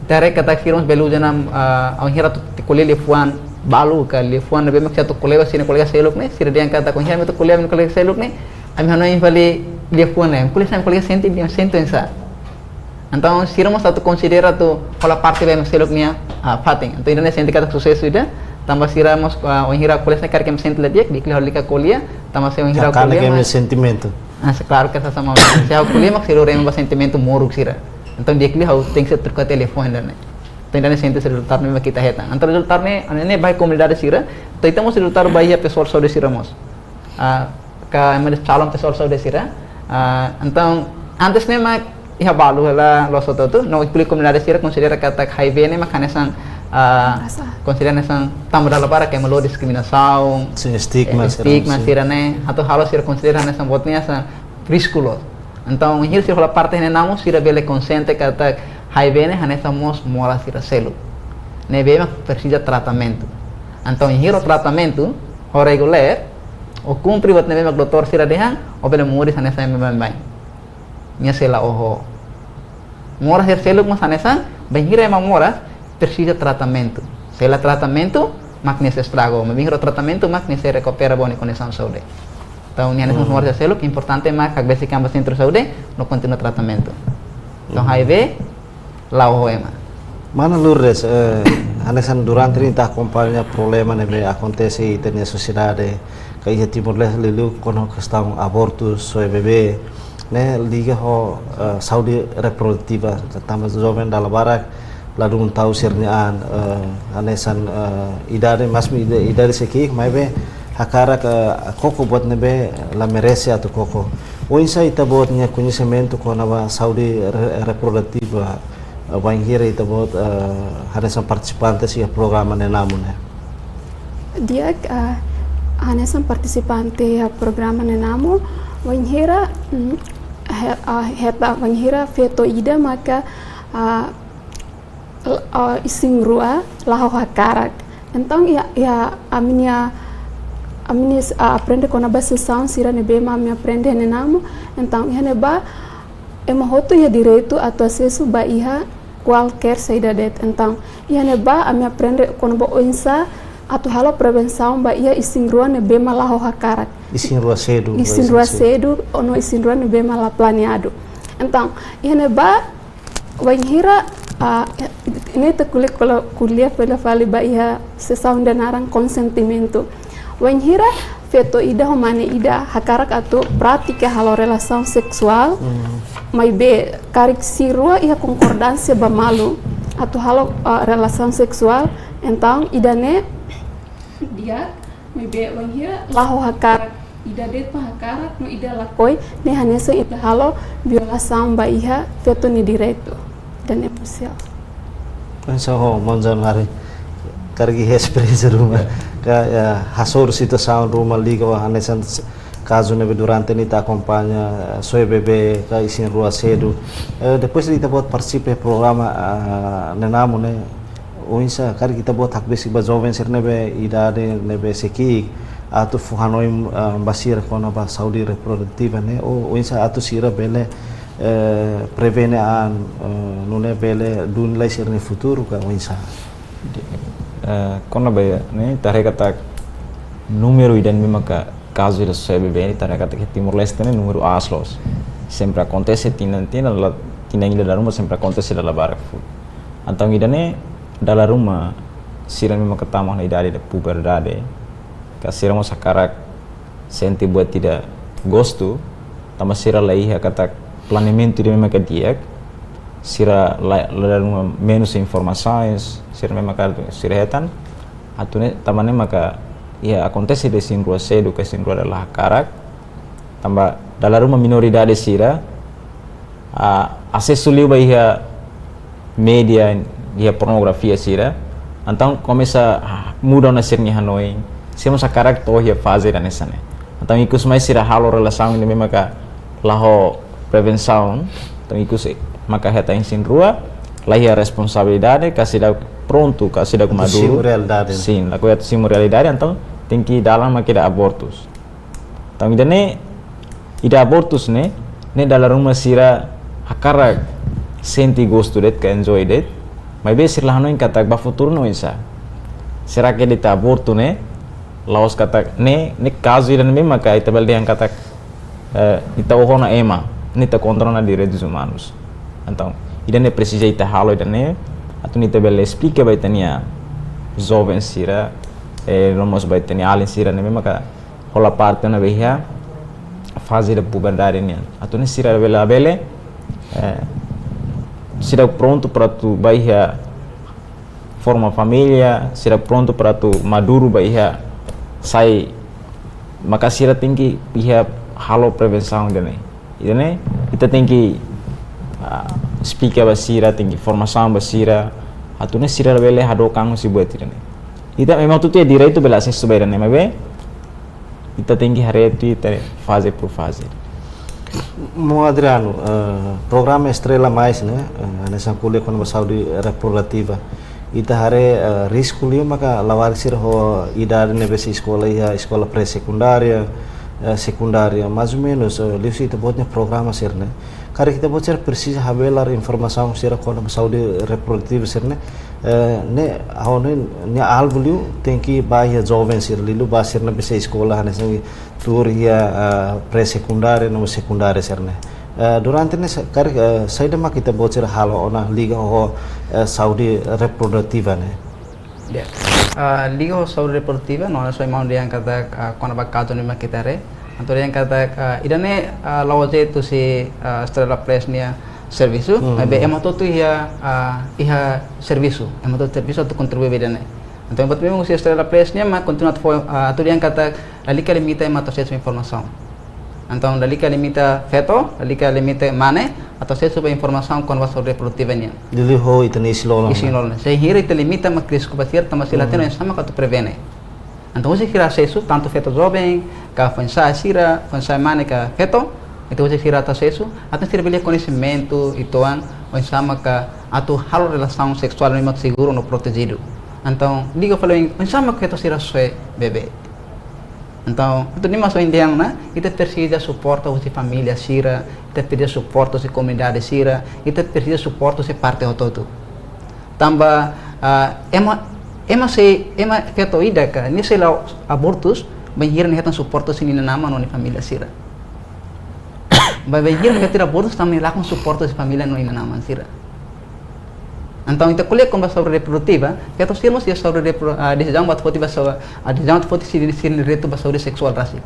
ita haree katak sira mós bele uza ona, ah, bainhira atu ko'alia liafuan balu ka liafuan ne'ebé mak sira atu ko'alia ba sira-nia kolega seluk ne'e, sira dehan katak bainhira ami atu ko'alia ami-nia kolega seluk ne'e, ami hanoin fali Liafuan ne'e, ko'alia hanesan, ko'alia sente, nia sente oinsá. Entaun, sira mós atu konsidera atu hola parte ba ema seluk nia, ah, fatin. Entaun, ida-ne'e sente katak susesu ida, tanba sira mós, ah, wainhira ko'alia hanesan karik ema sente la di'ak, di'ak liu lalika ko'alia, tanba se wainhira ha'u ko'alia, ema mak sentimentu. Ah, se klaru ke sasama, se ha'u ko'alia mak sira lori ema ba sentimentu moruk sira. Entaun, di'ak liu ha'u tenke sei troka telefone ida-ne'e. Entaun, ida-ne'e sente se rezultadu ne'e mak ita hetan. Entaun, rezultadu ne'e, ne'e ba komunidade sira, entaun, ita mós rezultadu ba iha pesoál saúde sira mós. Ah, ka ema dehan calon pesoál saúde sira. Ah, entaun, antes ne'e mak iha balu hela loos hotu-hotu, no inkluye komunidade sira konsidera katak HIV ne'e mak hanesan, ah, Rasa. Konsidera hanesan tanba dala barak ema lori diskriminasaun, sin, estigma, eh, sira, estigma sin. Sira-ne'e, atu halo sira konsidera hanesan buat ne'e hanesan risku loos. Entaun, wainhira sira hola parte ne'e namu, sira bele konsiente katak HIV ne'e hanesan mós moras sira seluk. Ne'ebé mak presiza tratamentu. Entaun, wainhira tratamentu, ho regulár, ho kumpre buat ne'ebé mak doutór sira dehan, ó bele moris hanesan ema baibain. Nia sei la oho. Moras sira seluk mós hanesan, bainhira ema moras, presiza tratamentu. Se la tratamentu, mak nia sei estraga. Maibé wainhira tratamentu, mak nia sei rekupera ba nia kondisaun saúde. Entaun, nia hanesan, hmm, moras sira seluk, importante mak hakbesik an ba sentru saúde, no kontinua tratamentu. Entaun, hmm, HIV, la oho ema. Mana Lourdes, eh, hanesan durante ne'e ita akompaña problema ne'ebé akontese iha ita-nia sosiedade, ka iha Timor-Leste liuliu kona-ba kestaun abortu, soe bebé, ne'e liga ho, eh, saúde reprodutiva, tanba joven dala barak ladún tau sira-nia an, eh, hanesan, eh, idade, maibé ida-, idade sei ki'ik, maibé hakarak, eh, koko buat ne'ebé la merese atu koko. Oinsá ita-boot nia koñesimentu kona-ba saúde re-, reprodutiva, eh, wainhira ita-boot, eh, hanesan partisipante iha programa ne'e namu ne'e? Di'ak, eh, hanesan partisipante iha programa ne'e namu, wainhira, mm, he-, ah, hetan wainhira feto ida maka, ah, l-, ah, isin-rua la ho hakarak. Entaun, iha, iha ami-nia, ami-nia, ah, aprende kona-ba sesaun sira ne'ebé mak ami aprende ne'e namu. Entaun, iha ne'ebá, ema hotu iha direitu atu asesu ba iha kualkér saida de'it. Entaun, iha ne'ebá, ami aprende kona-ba oinsá atu halo prevensaun ba iha isin-rua ne'ebé mak la ho hakarak. Isin-rua sedu, isin-rua sedu, ou isin-rua ne'ebé mak la planeadu. Entaun, iha ne'ebá, wainhira, ah, ne'e ita ko'alia, ko'alia, ko'alia fila fali ba iha sesaun ida naran konsentimentu. Wainhira feto ida ho mane ida hakarak atu pratika halo relasaun seksuál, hmm, maibé karik sira rua iha konkordánsia ba malu atu halo, ah, relasaun seksuál, entaun ida-ne'e di'ak, maibé wainhira la ho hakarak, ida de'it mak hakarak no ida lakohi, ne'e hanesan ita halo violasaun ba iha feto nia direitu. Dan emosionál. Hanesan ho maun Januário, karik iha esperiénsia ruma, ya, ka, ya, hasoru situasaun ruma liga ho hanesan s-, kazu ne'ebé durante ne'e ita akompaña, eh, soe bebé, ka isin-rua sedu. Eh, depois de ita-boot partisipa iha programa, ah, ne'e namu ne'e, oinsá karik ita-boot hakbesik ba joven sira ne'ebé idade ne'ebé sei ki'ik atu fó hanoin, ah, ba sira kona-ba saúde reprodutiva ne'e, ou oinsá atu sira bele, eh, prevene an, eh, nune'e bele duni lai sira-nia futuru ka oinsá? Eh, kona-ba ne'e, ita haree katak númeru ida-ne'e maka kazu ida soe bebé ne'e, ita haree katak iha Timor-Leste ne'e númeru aas loos. Sempre akontese tinan-tinan, la, tinan ida dala ruma sempre akontese dala barak full. Entaun ida-ne'e dala ruma sira ne'ebé maka tama ona idade da puberdade, ka sira mós hakarak sente buat ida gostu, tanba sira la iha katak planeamentu ida ne'ebé maka di'ak, sira la, la dala ruma menus informasaun, sira ne'ebé maka sira hetan, atu ne'e, tanba ne'e maka iha akontese ida isin-rua sedu ka isin-rua la hakarak, tanba dala ruma minoridade sira, ah, asesu liu ba iha média, iha pornografia sira. Entaun komesa, ah, muda ona sira-nia hanoin. Sira mós hakarak to'o iha faze ida hanesan ne'e. Entaun ikus mai sira halo relasaun ne'ebé maka la ho prevensaun. Entaun ikus maka hetan isin-rua, la iha responsabilidade, ka seidauk prontu, ka seidauk maduru. Simu realidade. Sin, lakohi atu simu realidade, entaun tenke dalan mak ida abortus. Entaun ida-ne'e, ida abortus ne'e, ne'e dala ruma sira hakarak sente gostu de'it ka enjoy de'it, maibé sira la hanoin katak ba futuru ne'e oinsá. Será que ita abortu ne'e, la'ós katak ne'e, ne'e kazu ida ne'ebé maka ita bele dehan katak Eh, ita oho ona ema, ne'e ita kontrola direitus umanus. Entaun, ida-ne'e presiza ita halo ida-ne'e, atu nune'e ita bele esplika ba ita-nia joven sira, eh, no mós ba ita-nia alin sira ne'ebé maka hola parte ona ba iha faze da puberdade nian. Atu nune'e sira bele, bele, eh, sira prontu para atu ba iha forma família, sira prontu para atu maduru ba iha sai, maka sira tenke iha halo prevensaun ida-ne'e. Ida-ne'e, ita tenke, ah, esplika ba sira, tenke formasaun ba sira, atu nune'e sira bele hadook an husi buat ida-ne'e. Ita memang tutu iha direitu bele asesu ba ida-ne'e, maibé ita tenke haree tuir ita faze por faze. Maun Adriano, eh, programa Estrela Mais ne'e, eh, hanesan ko'alia kona-ba saúde reprodutiva. Ita haree, eh, risku liu maka labarik sira ho idade ne'ebé sei eskola iha eskola pré-sekundária, eh, sekundária, mais ou menus, eh, liuhusi ita-boot nia programa sira-ne'e. Karik ita-boot sira presiza habelar informasaun sira kona-ba saúde reprodutiva sira-ne'e, eh, ne'e, ha'u hanoin nia alvu liu tenke ba iha joven sira liuliu ba sira ne'ebé sei eskola hanesan tuur iha, eh, pré-sekundária no sekundária sira-ne'e. Eh, durante ne'e sa-, karik, eh, saida mak ita-boot sira halo ona liga ho, eh, saúde reprodutiva ne'e. Ya. Ah, liga ho saúde reprodutiva, no, so maun dehan katak, ah, kona-ba kazu ne'e mak ita haree. Entaun dehan katak, ah, ida-ne'e, ah, la'ós de'it husi, ah, Estrela Press nia servisu, hmm, maibé ema hotu-hotu iha, ah, iha servisu, ema hotu-hotu servisu atu kontribui ba ida-ne'e. Entaun, buat memang husi Estrela Press nian mak kontinua atu fó, ah, atu dehan katak lalika limita ema atu asesu informasaun. Entaun, lalika limita feto, lalika limita mane atu asesu ba informasaun kona-ba saúde reprodutiva nian. Liuliu ho ita-nia isin-lolon. Isin-lolon. Se hira ita limita mak risku ba sira, tanba sira la hatene oinsá mak atu prevene. Entaun, husi sira asesu, tantu feto joven, ka foin-sa'e sira, foin-sa'e mane ka feto, ita husi sira atu asesu, atu sira bele koñesimentu uitoan, oinsá maka atu halo relasaun seksuál ne'ebé mak seguru no protejidu. Entaun, liga fali, oinsá maka feto sira soe bebé. Entaun, entaun ne'e mak ohin dehan ona, ita presiza suporta husi família sira, ita presiza suporta husi komunidade sira, ita presiza suporta husi parte hotu-hotu. Tanba, ah, ema, ema sei, ema feto ida ka, nia sei la'o abortus, bainhira nia hetan suporta husi nia inan-aman no nia família sira. Ba, bainhira nia hetan abortus, tanba nia lakon suporta husi família no inan-aman sira. Entaun, ita ko'alia kona-ba saúde reprodutiva, feto sira mós iha saúde repro-, ah, desizaun ba atu foti ba saúde, ah, desizaun atu foti sira, sira-nia direitu ba saúde seksuál rasik.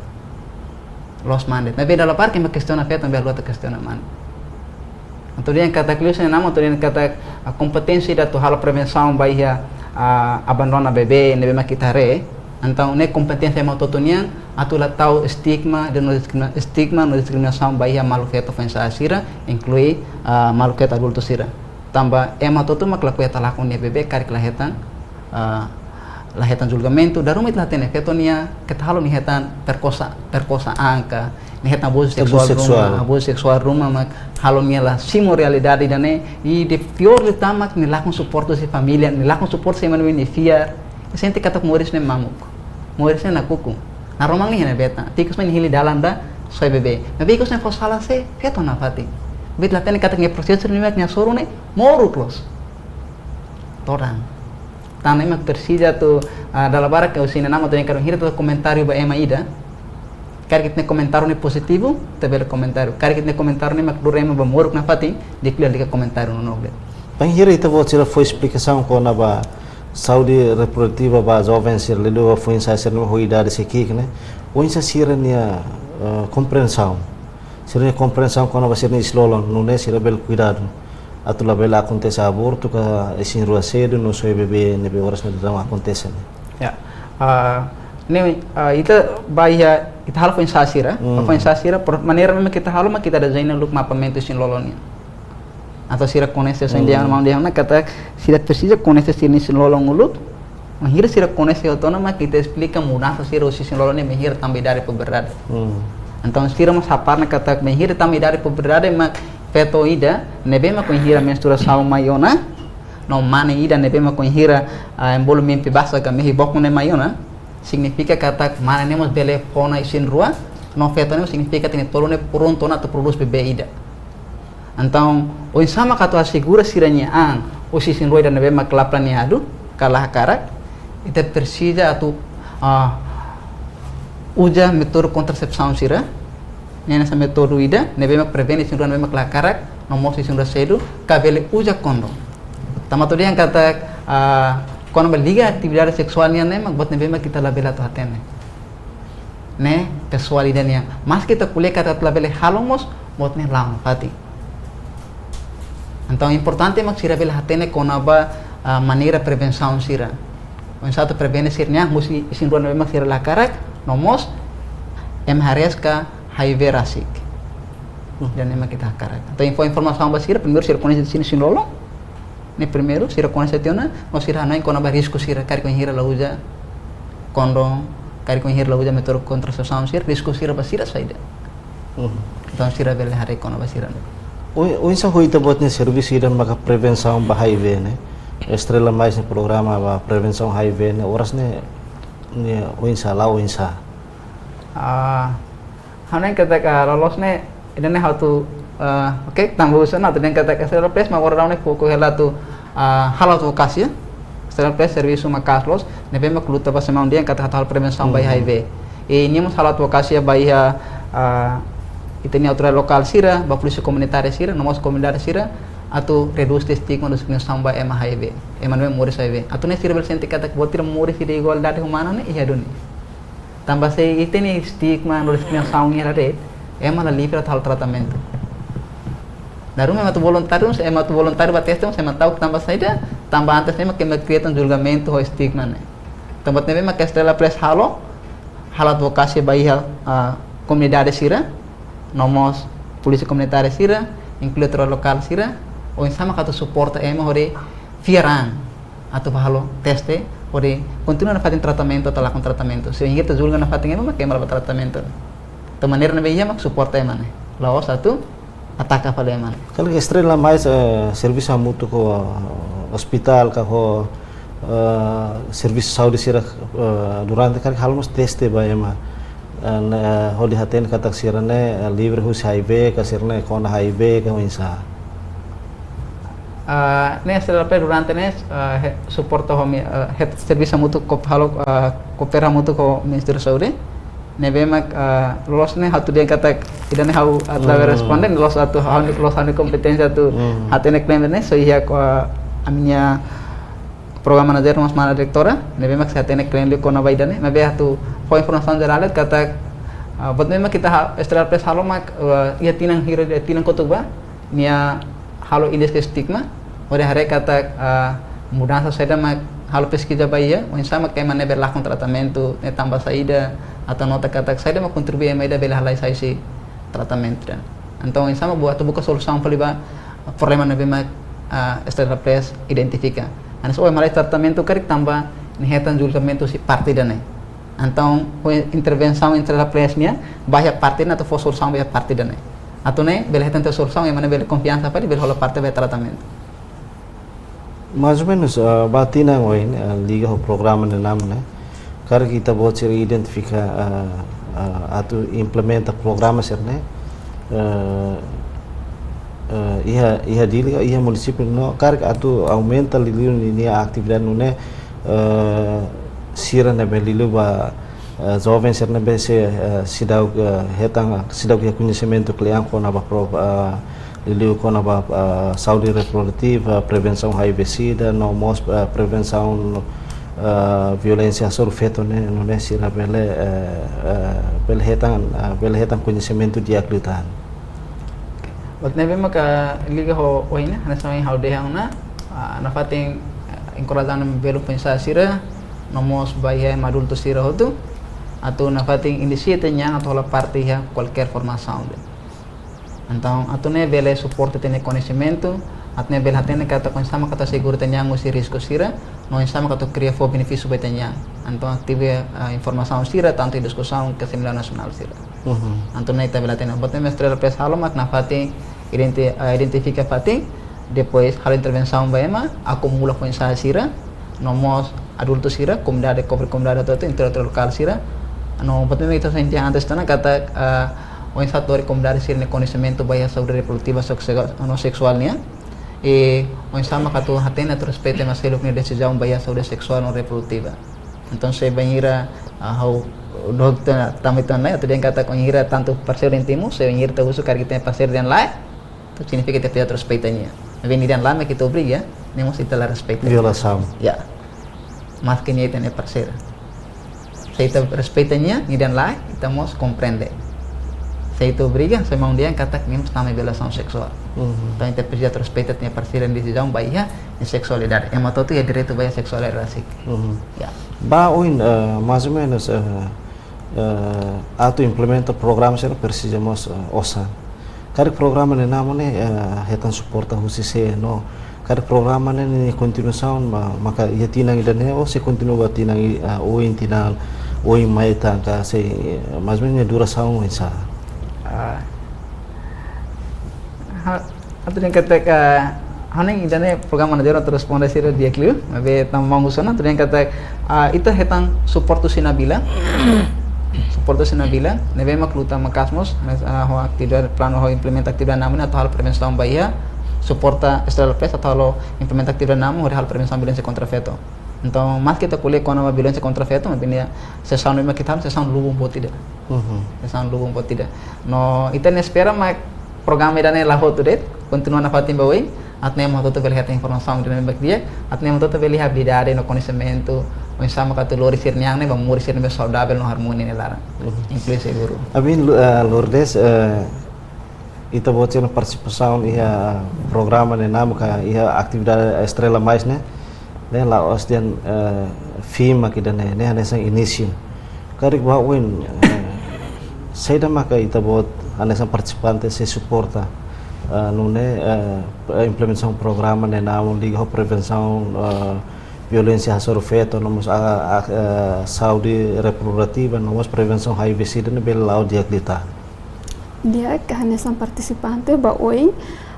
Loos mak ne'e. Maibé dala barak ema kestiona feto, maibé la atu kestiona mane. Entaun dehan katak liuhusi inan-aman, entaun dehan katak, ah, kompeténsia ida atu halo prevensaun ba iha, ah, abandona bebé, ne'ebé mak ita haree. Entaun ne'e kompeténsia ema hotu-hotu nian, atu la tau estigma, de no diskrimina-, estigma no diskriminasaun ba iha maluk feto foin-sa'e sira, inklui, ah, maluk feto adultu sira. Tanba ema hotu-hotu mak lakohi atu lakon nia bebé karik la hetan, ah, la hetan julgamentu, dala ruma ita la hatene feto nia, keta halo nia hetan perkosa, perkosa an ka, nia hetan abuzu seksuál ruma, abuzu seksuál ruma mak halo nia la simu realidade ida-ne'e, i de piór liután mak nia lakon suporta husi família, nia lakon suporta husi ema ne'ebé nia fiar, nia sente katak moris ne'e mamuk, moris ne'e nakukun. Naroman nia iha ne'ebé tan, ikus mai nia hili dalan ida soe bebé. Maibé ikus ne'e fó sala sé, feto nafatin. Maibé ita la hatene katak nia prosesu ne'e mak nia hasoru ne'e moruk loos. Todan. Tan ne'e mak presiza atu, ah, dala barak husi inan-aman atu dehan katak bainhira ita komentáriu ba ema ida. Karik ita-nia komentáriu ne'e pozitivu, ita bele komentáriu. Karik ita-nia komentáriu ne'e mak lori ema ba moruk nafatin, di'ak liu lalika komentáriu no nobre. Bainhira ita-boot sira fó esplikasaun kona-ba saúde reprodutiva ba joven sira liuliu ba foin-sa'e sira ne'ebé ho idade sei ki'ik ne'e. Oinsá sira-nia, eh, komprensaun. Sira-nia komprensaun kona-ba sira-nia isin-lolon, nune'e sira bele kuidadu atu labele akontese abortu ka isin-rua sedu no soe bebé ne'ebé oras ne'e daudaun akontese ne'e. Ya. Ah, ne'e, ah, ita ba iha, ita halo foin-sa'e sira, hmm, ba foin-sa'e sira, por, maneira memang ita halo mak ita dezeña uluk mapamentu isin-lolon nian. Atu sira koñese, ohin dehan, hmm, maun dehan ona katak sira presiza koñese sira-nia isin-lolon uluk. Bainhira sira koñese hotu ona mak ita esplika mudansa sira husi isin-lolon ne'e bainhira tama idade puberdade. Hmm. Entaun sira mós hapara ona katak bainhira tama idade puberdade mak feto ida ne'ebé mak bainhira menstruasaun mai ona, no mane ida ne'ebé mak bainhira, ah, ema bolu mimpi basah ka mehi bokon ne'e mai ona, signifika katak mane ne'e mós bele fó ona isin-rua, no feto ne'e mós signifika katak nia tolun ne'e prontu ona atu prodús bebé ida. Entaun, oinsá mak atu asegura sira-nia an husi isin-rua ida ne'ebé mak la planeadu, ka la hakarak, ita presiza atu, ah, uza métodu kontrasesaun sira, Ne'e hanesan métodu ida ne'ebé mak prevene isin-rua ne'ebé mak la hakarak, no mós isin-rua sedu, ka bele uza kondom. Tanba atu dehan katak, ah, kona-ba liga atividade seksuál nian ne'e mak buat ne'ebé mak ita labele atu hatene. Ne'e pesoál ida nian. Maski ita ko'alia katak labele halo mós, buat ne'e la'o nafatin. Entaun, importante mak sira bele hatene kona-ba, ah, maneira prevensaun sira. Oinsá atu prevene sira-nia an husi isin-rua ne'ebé mak sira la hakarak, no mós ema haree ka H I V rasik. Hmm. Ida-ne'e mak ita hakarak. Entaun, info-, informasaun ba sira, primeiru sira koñese sira-nia isin-lolon. Ne'e primeiru, sira koñese tiha ona, no sira hanoin kona-ba risku sira, karik bainhira la uza kondom, karik bainhira la uza métodu kontrasesaun sira, risku sira ba sira saida. Mhm. Entaun sira bele haree kona-ba sira. Oi, oinsá ho ita-boot nia servisu ida maka prevensaun ba H I V ne'e? Estrela Mais nia programa ba prevensaun H I V ne'e, oras ne'e, ne'e oinsá, la'o oinsá? Ah, hanoin katak, ah, loloos ne'e, ida-ne'e ha'u atu, ah, oke, tanba husu ona atu dehan katak Estrela Press mak agora daudaun ne'e foku hela atu, ah, halo advokasia. Estrela Press servisu maka'as loos, ne'ebé mak luta ba semana dehan katak atu halo prevensaun ba iha Hmm. H I V. I nia mós halo advokasia ba iha, ah, ita-nia autoridade lokál sira, ba polísia komunitária sira, no mós komunidade sira, atu redús estigma no diskriminasaun ba ema H I V. Ema ne'ebé moris H I V. Atu nune'e sira bele sente katak buat ida moris ida igualdade umana ne'e iha duni. Tanba se ita-nia estigma no diskriminasaun iha de'it, ema la livre atu halo tratamentu. Dala ruma ema atu voluntáriu, ema atu voluntáriu ba teste, ema ta'uk tanba saida, tanba antes ne'e ema kria tan julgamentu ho estigma ne'e. Tanba ne'e ema ke Estrela Press halo, halo advokasia ba iha, ah, komunidade sira, no mós polísia komunitária sira, inklui autoridade lokál sira, oinsá mak atu suporta ema hodi fiar an atu bá halo teste, hodi kontinua nafatin tratamentu, atu lakon tratamentu. Se bainhira ita julga nafatin ema, mak ema la bá tratamentu. Entaun maneira ne'ebé iha mak suporta ema ne'e. La'ós atu ataka fali ema ne'e. Karik Estrela Mais, eh, servisu hamutuk ho, eh, ospitál ka ho, eh, servisu saúde sira, eh, durante karik halo mós teste ba ema. Eh, ne'e, eh, hodi hatene katak sira-ne'e, eh, livre husi H I V, ka sira-ne'e kona H I V, ka oinsá? Ah, ne'e Estrela Press durante ne'e, ah, he-, suporta ho mi, ah, hetan servisu hamutuk ho halo, ah, koopera hamutuk ho Ministériu Saúde. Ne'ebé mak, ah, loloos ne'e ha'u atu dehan katak ida-ne'e ha'u atu la Hmm. responde, loloos atu ha'u, loloos ha'u-nia kompeténsia atu Hmm. hatene klaim ne'e, só iha ko, ah, ami-nia programa manajer no mós mana diretora, ne'ebé mak sei hatene klaim liu kona-ba ida-ne'e, maibé atu fó informasaun jerál katak, ah, buat ne'ebé mak ita ha-, Estrela Press halo mak, ah, iha tinan hira, iha tinan kotuk ba, nia halo indeks estigma, hodi haree katak, ah, mudansa saida mak halo peskiza ba iha, oinsá mak ema ne'e bele lakon tratamentu, ne'e tanba saida, atu nota katak saida mak kontribui ema ida bele halai sai husi tratamentu ida-ne'e. Entaun, oinsá mak buka, atu buka solusaun fali ba problema ne'ebé mak, ah, Estrela Press identifika. Hanesan ohin ema halai tratamentu karik tanba nia hetan julgamentu husi parte ida-ne'e. Entaun, ho intervensaun Estrela Press nian, ba iha parte ne'e atu fó solusaun ba iha parte ida-ne'e. Atu nune'e, bele hetan tiha solusaun, ema ne'e bele konfiansa fali, bele hola parte ba iha tratamentu. Mais ou menus, ah, ba tinan oin, ah, liga ho programa ne'e namne. Karik ita-boot sira identifika, ah, ah, atu implementa programa sira-ne'e, ah, ah, iha, iha Dili, iha munisípiu no, karik atu aumenta liuliu ninia atividade nune'e, ah, sira ne'ebé liuliu ba, ah, joven sira ne'ebé sei, ah, seidauk, ah, hetan, seidauk iha koñesimentu kle'an kona-ba pro-, ah, liuliu kona-ba, ah, saúde reprodutiva, prevensaun H I V sida, no mós, ah, prevensaun, ah, violénsia hasoru feto ne'e, nune'e sira bele, eh, eh, bele hetan, ah, bele hetan koñesimentu di'ak liután. Buat ne'ebé maka liga ho ohin ne'e, hanesan ohin ha'u dehan ona, ah, nafatin, eh, enkoraja ona belun foin-sa'e sira, no mós ba iha ema adultu sira hotu, atu nafatin inisia ita-nia an atu hola parte iha kualkér formasaun de'it. Entaun, atu nune'e bele suporta ita-nia koñesimentu, atu nune'e bele hatene katak oinsá mak atu asegura ita-nia an husi risku sira, no oinsá mak atu kria fó benefísiu ba ita-nia an. Entaun, ativu, eh, informasaun sira, tantu iha diskusaun ka semináriu nasionál sira. Mhm. Entaun, nune'e ita bele hatene. Buat ne'ebé Estrela Press halo mak nafatin identi-, eh, identifika fatin, depois halo intervensaun ba ema, akumula foin-sa'e sira, no mós adultu sira, komunidade, kopre komunidade hotu-hotu, entre outros lokál sira. No, buat ne'ebé ita sente antes tiha ona katak, ah, oinsá atu lori komunidade sira-nia koñesimentu ba iha saúde reprodutiva, seksu-, no seksuál nian. I oinsá mak atu hatene, atu respeita ema seluk nia desizaun ba iha saúde seksuál no reprodutiva. Entaun, se bainhira, ah, ha'u, Dook ita tama ita-nia la'en, atu dehan katak wainhira tantu parseiru ita husu, se wainhira ita husu karik ita-nia parseiru dehan lae, entaun signifika ita presiza respeita nia. Maibé nia dehan lae mak ita obriga, ne'e mós ita la respeita. Violasaun. Ya. Maske nia ita-nia parseiru. Se ita respeita nia, nia dehan lae, ita mós komprende. Se ita obriga, se maun dehan katak nia mós tama violasaun seksuál. Mhm. Entaun ita presiza respeita ita-nia parseiru nia desizaun ba iha nia seksualidade. Ema hotu-hotu iha direitu ba iha seksualidade rasik. Mhm. Ya. Ba oin, eh, mais ou menos, eh, eh, atu implementa programa sira presiza mós, eh, osan. Karik programa ne'e namuk ne'e, eh, hetan suporta husi sé no karik programa ne'e nia kontinuasaun ma-, maka iha tinan ida-ne'e ou sei kontinua ba tinan i-, eh, oin tinan oin mai tan ka sei, eh, mais ou menos nia durasaun oinsá? Ah. Ha, atu dehan katak, ah, ha'u hanoin ida-ne'e programa ne'e atu responde sira di'ak liu, maibé tanba maun husu ona, atu dehan katak, ah, ita hetan suporta husi Nabila. Suporta husi Nabila, ne'ebé mak luta maka'as mós, mas, ah, ho atividade, planu ho implementa atividade namuk ne'e atu halo prevensaun ba iha, suporta Estrela Press atu halo implementa atividade namuk, hodi halo prevensaun violénsia kontra feto. Entaun, maske ita ko'alia kona-ba violénsia kontra feto, maibé nia sesaun ne'ebé mak ita halo, sesaun lubun boot ida. Mhm. Sesaun lubun boot ida. No, ita-nia espera mak programa ida-ne'e la hotu de'it, kontinua nafatin ba oin, atu nune'e ema hotu-hotu bele hetan informasaun ida-ne'ebé mak di'ak, atu nune'e ema hotu-hotu bele iha abilidade no koñesimentu, oinsá maka atu lori sira-nia an ne'e ba moris sira ne'ebé saudavel no harmonia nia laran. Mhm. Inklui seguru. Amin, Lu-, eh, Lourdes, eh, ita-boot sira-nia partisipasaun iha programa ne'e namuk ka iha atividade Estrela Mais ne'e, ne'e la'ós dehan, eh, fim mak ida-ne'e, ne'e hanesan inísiu. Karik ba oin, eh, saida maka ita-boot hanesan partisipante sei suporta, eh, nune'e, eh, implementasaun programa ne'e namuk liga ho prevensaun, eh, violénsia hasoru feto, no mós a, a, eh, saúde reprodutiva, no mós prevensaun H I V sida ne'e bele la'o di'ak liután. Di'ak, hanesan partisipante ba oin,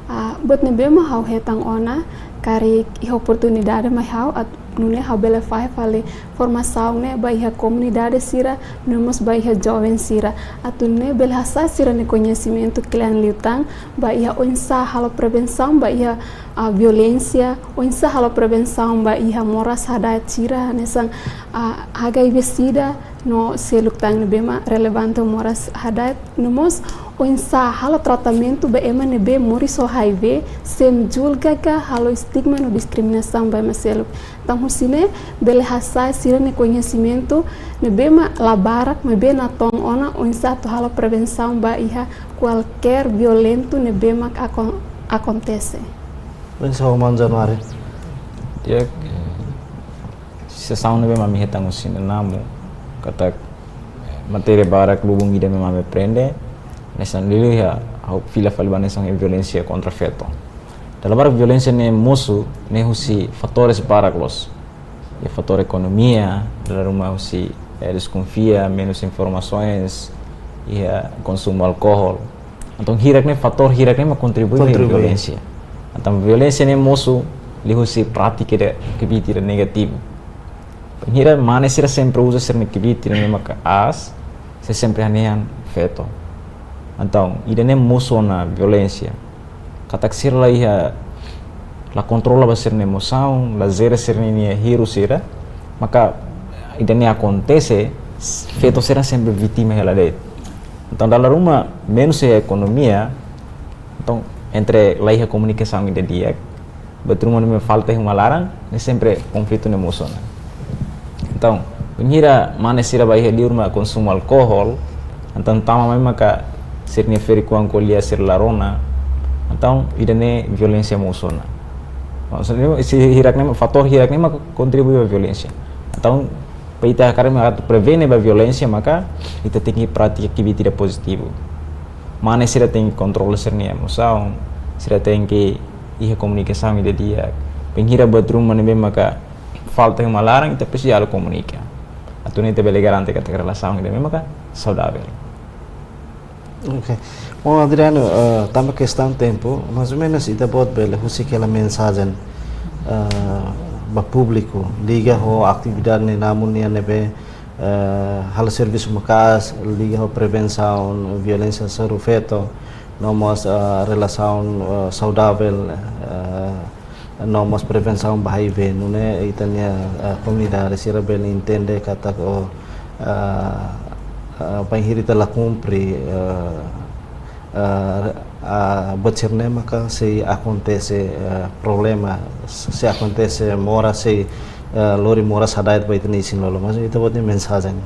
ah, buat ne'ebé mak ha'u hetan ona, karik iha oportunidade mai ha'u, atu nune'e ha'u bele fahe fali formasaun ne'e ba iha komunidade sira, no mós ba iha joven sira. Atu nune'e bele hasa'e sira-nia koñesimentu kle'an liután, ba iha oinsá halo prevensaun, ba iha, ah, violénsia, oinsá halo prevensaun, ba iha moras hada'et sira, hanesan, ah, H I V sida, no seluk tan ne'ebé mak relevante ho moras hada'et, no mós oinsá halo tratamentu ba ema ne'ebé moris ho H I V, sem julga ka halo estigma no diskriminasaun ba ema seluk. Entaun husi ne'e bele hasa'e sira-nia koñesimentu ne'ebé mak la barak, maibé natoon ona oinsá atu halo prevensaun ba iha kualkér violentu ne'ebé mak akon-, akontese. Oinsá ho maun Januário? Di'ak, eh, sesaun ne'ebé mak ami hetan husi ne'e namuk, katak, eh, matéria barak lubun ida ne'ebé mak ami aprende, hanesan liuliu iha, ha'u fila fali ba hanesan iha violénsia kontra feto. Dala barak violénsia ne'e mosu, ne'e husi fatores barak loos. Iha fatór ekonomia, dala ruma husi, eh, deskonfia, menus informasoens, iha konsumu alkohol. Entaun hirak ne'e, fatór hirak ne'e mak kontribui ba Kontribui. violénsia. Entaun violénsia ne'e mosu liuhusi prátika ida kbiit ida negativu. Bainhira mane sira sempre uza sira-nia kbiit ida ne'ebé maka aas, sira sempre hanehan feto. Entaun, ida-ne'e mosu ona violénsia. Katak sira la iha, la kontrola ba sira-nia emosaun, la jere sira-nia hirus sira, maka ida-ne'e akontese, feto sira sempre vítima hela de'it. Entaun, dala ruma menus iha ekonomia, entaun, entre la iha komunikasaun ida di'ak, buat ruma ne'ebé falta iha uma laran, ne'e sempre konflitu ne'e mosu ona. Entaun, bainhira mane sira ba iha liur mak konsumu alkohol, entaun tama mai maka sira-nia ferik-oan ko'alia sira la rona, entaun ida-ne'e violénsia mosu ona. Maksudnya, husi hirak ne'e, fatór hirak ne'e mak kontribui ba violénsia. Entaun, para ita hakarak mak atu prevene ba violénsia, maka ita tenke pratika kbiit ida pozitivu. Mane sira tenke kontrola sira-nia emosaun, sira tenke iha komunikasaun ida di'ak. Bainhira buat ruma ne'ebé maka falta iha uma laran, ita presiza halo komunika. Atu nune'e ita bele garante katak relasaun ida ne'ebé maka saudavel. Ok. Bom, Adriano, eh, tanba kestaun tempu, mais ou menos ita-boot bele husik hela mensajen, eh, ba públiku, liga ho atividade ne'e namuk nian ne'ebé, eh, halo servisu maka'as, liga ho prevensaun violénsia hasoru feto, no mós, eh, relasaun, eh, saudavel, eh, no mós prevensaun ba H I V, nune'e ita-nia, eh, komunidade sira bele entende katak, oh, eh, Ah, bainhira ita la kumpre, ah, ah, ah, buat sira-ne'e maka sei akontese, ah, problema, sei akontese moras, sei, ah, lori moras hada'et ba ita-nia isin-lolon. Mas ita-boot nia mensajen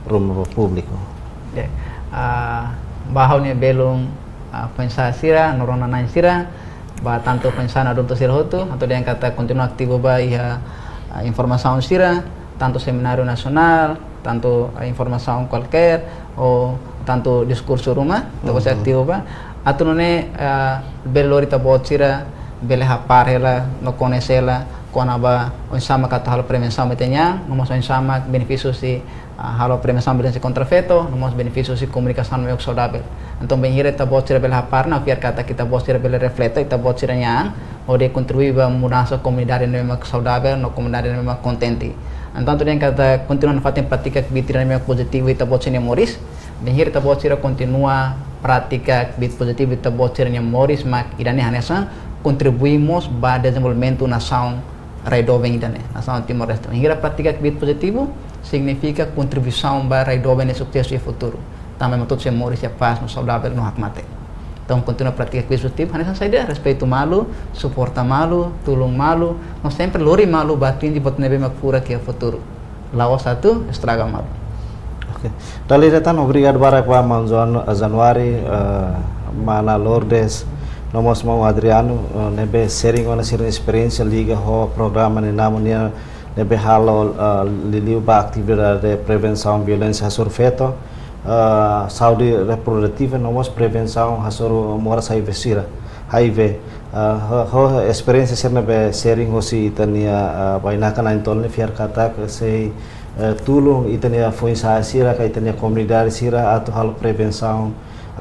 ruma ba públiku. Ya, ah, ba ha'u-nia belun, ah, foin-sa'e sira, no rona-na'in sira, ba tantu foin-sa'e no adultu sira hotu, atu dehan katak kontinua ativu ba iha, ah, informasaun sira, tantu semináriu nasionál, tantu, ah, informasaun kualkér, ou tantu diskursu ruma, ita-boot sira Mhm. ativu ba. Atu nune'e, ah, bele lori ita-boot sira, bele hapara hela, no koñese hela, kona-ba oinsá mak atu halo prevensaun ba ita-nia an, no mós oinsá mak benefísiu husi, ah, halo prevensaun violénsia kontra feto, no mós benefísiu husi komunikasaun ne'ebé mak saudavel. Entaun, bainhira ita-boot sira bele hapara, ha'u fiar katak ita-boot sira bele reflete ita-boot sira-nia an, hodi kontribui ba mudansa komunidade ne'ebé mak saudavel, no komunidade ne'ebé mak kontente. Entaun, atu dehan katak kontinua nafatin pratika kbiit sira ne'ebé mak pozitivu iha ita-boot sira-nia moris. Bainhira ita-boot sira kontinua pratika kbiit pozitivu iha ita-boot sira-nia moris, mak ida-ne'e hanesan kontribui mós ba dezenvolvimentu nasaun rai doben ida-ne'e, nasaun Timor-Leste. Bainhira pratika kbiit pozitivu, signifika kontribuisaun ba rai doben nia susesu iha futuru. Tanba ema hotu sei moris iha pás, no saudavel, no hakmatek. Entaun, kontinua pratika kbiit pozitivu, hanesan saida, respeitu malu, suporta malu, tulun malu, no sempre lori malu ba atinje buat ne'ebé mak furak iha futuru. La'ós atu estraga malu. Oke. Dala ida tan, obrigadu barak ba maun Janu-, Januário, eh, mana Lourdes, no mós maun Adriano, eh, ne'ebé sharing ona sira-nia esperiénsia liga ho programa ne'e namu nian, ne'ebé halo, eh, liuliu ba atividade prevensaun violénsia hasoru feto, eh, saúde reprodutiva, no mós prevensaun hasoru moras H I V sira, H I V. Eh, ho, ho esperiénsia sira ne'ebé sharing hosi ita-nia, eh, bainaka na'in-tolu ne'e, fiar katak sei, eh, tulun ita-nia foin-sa'e sira, ka ita-nia komunidade sira, atu halo prevensaun,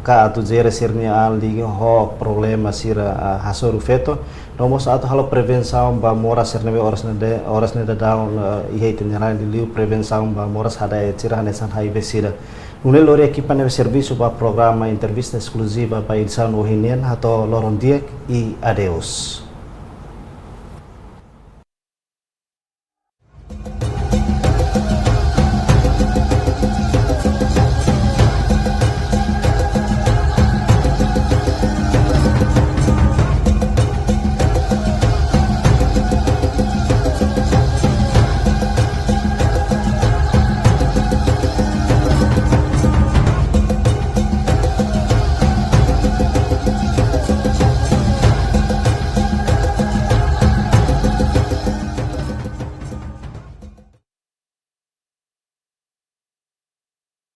ka atu jere sira-nia an liga ho problema sira, eh, hasoru feto. No mós atu halo prevensaun ba moras sira ne'ebé oras ne'e de-, oras ne'e daudaun, eh, iha ita-nia rain, liuliu prevensaun ba moras hada'et sira hanesan H I V sira. Nune'e lori ekipa ne'ebé servisu ba programa entrevista eskluziva ba edisaun ohin nian, hato'o loron di'ak i adeus.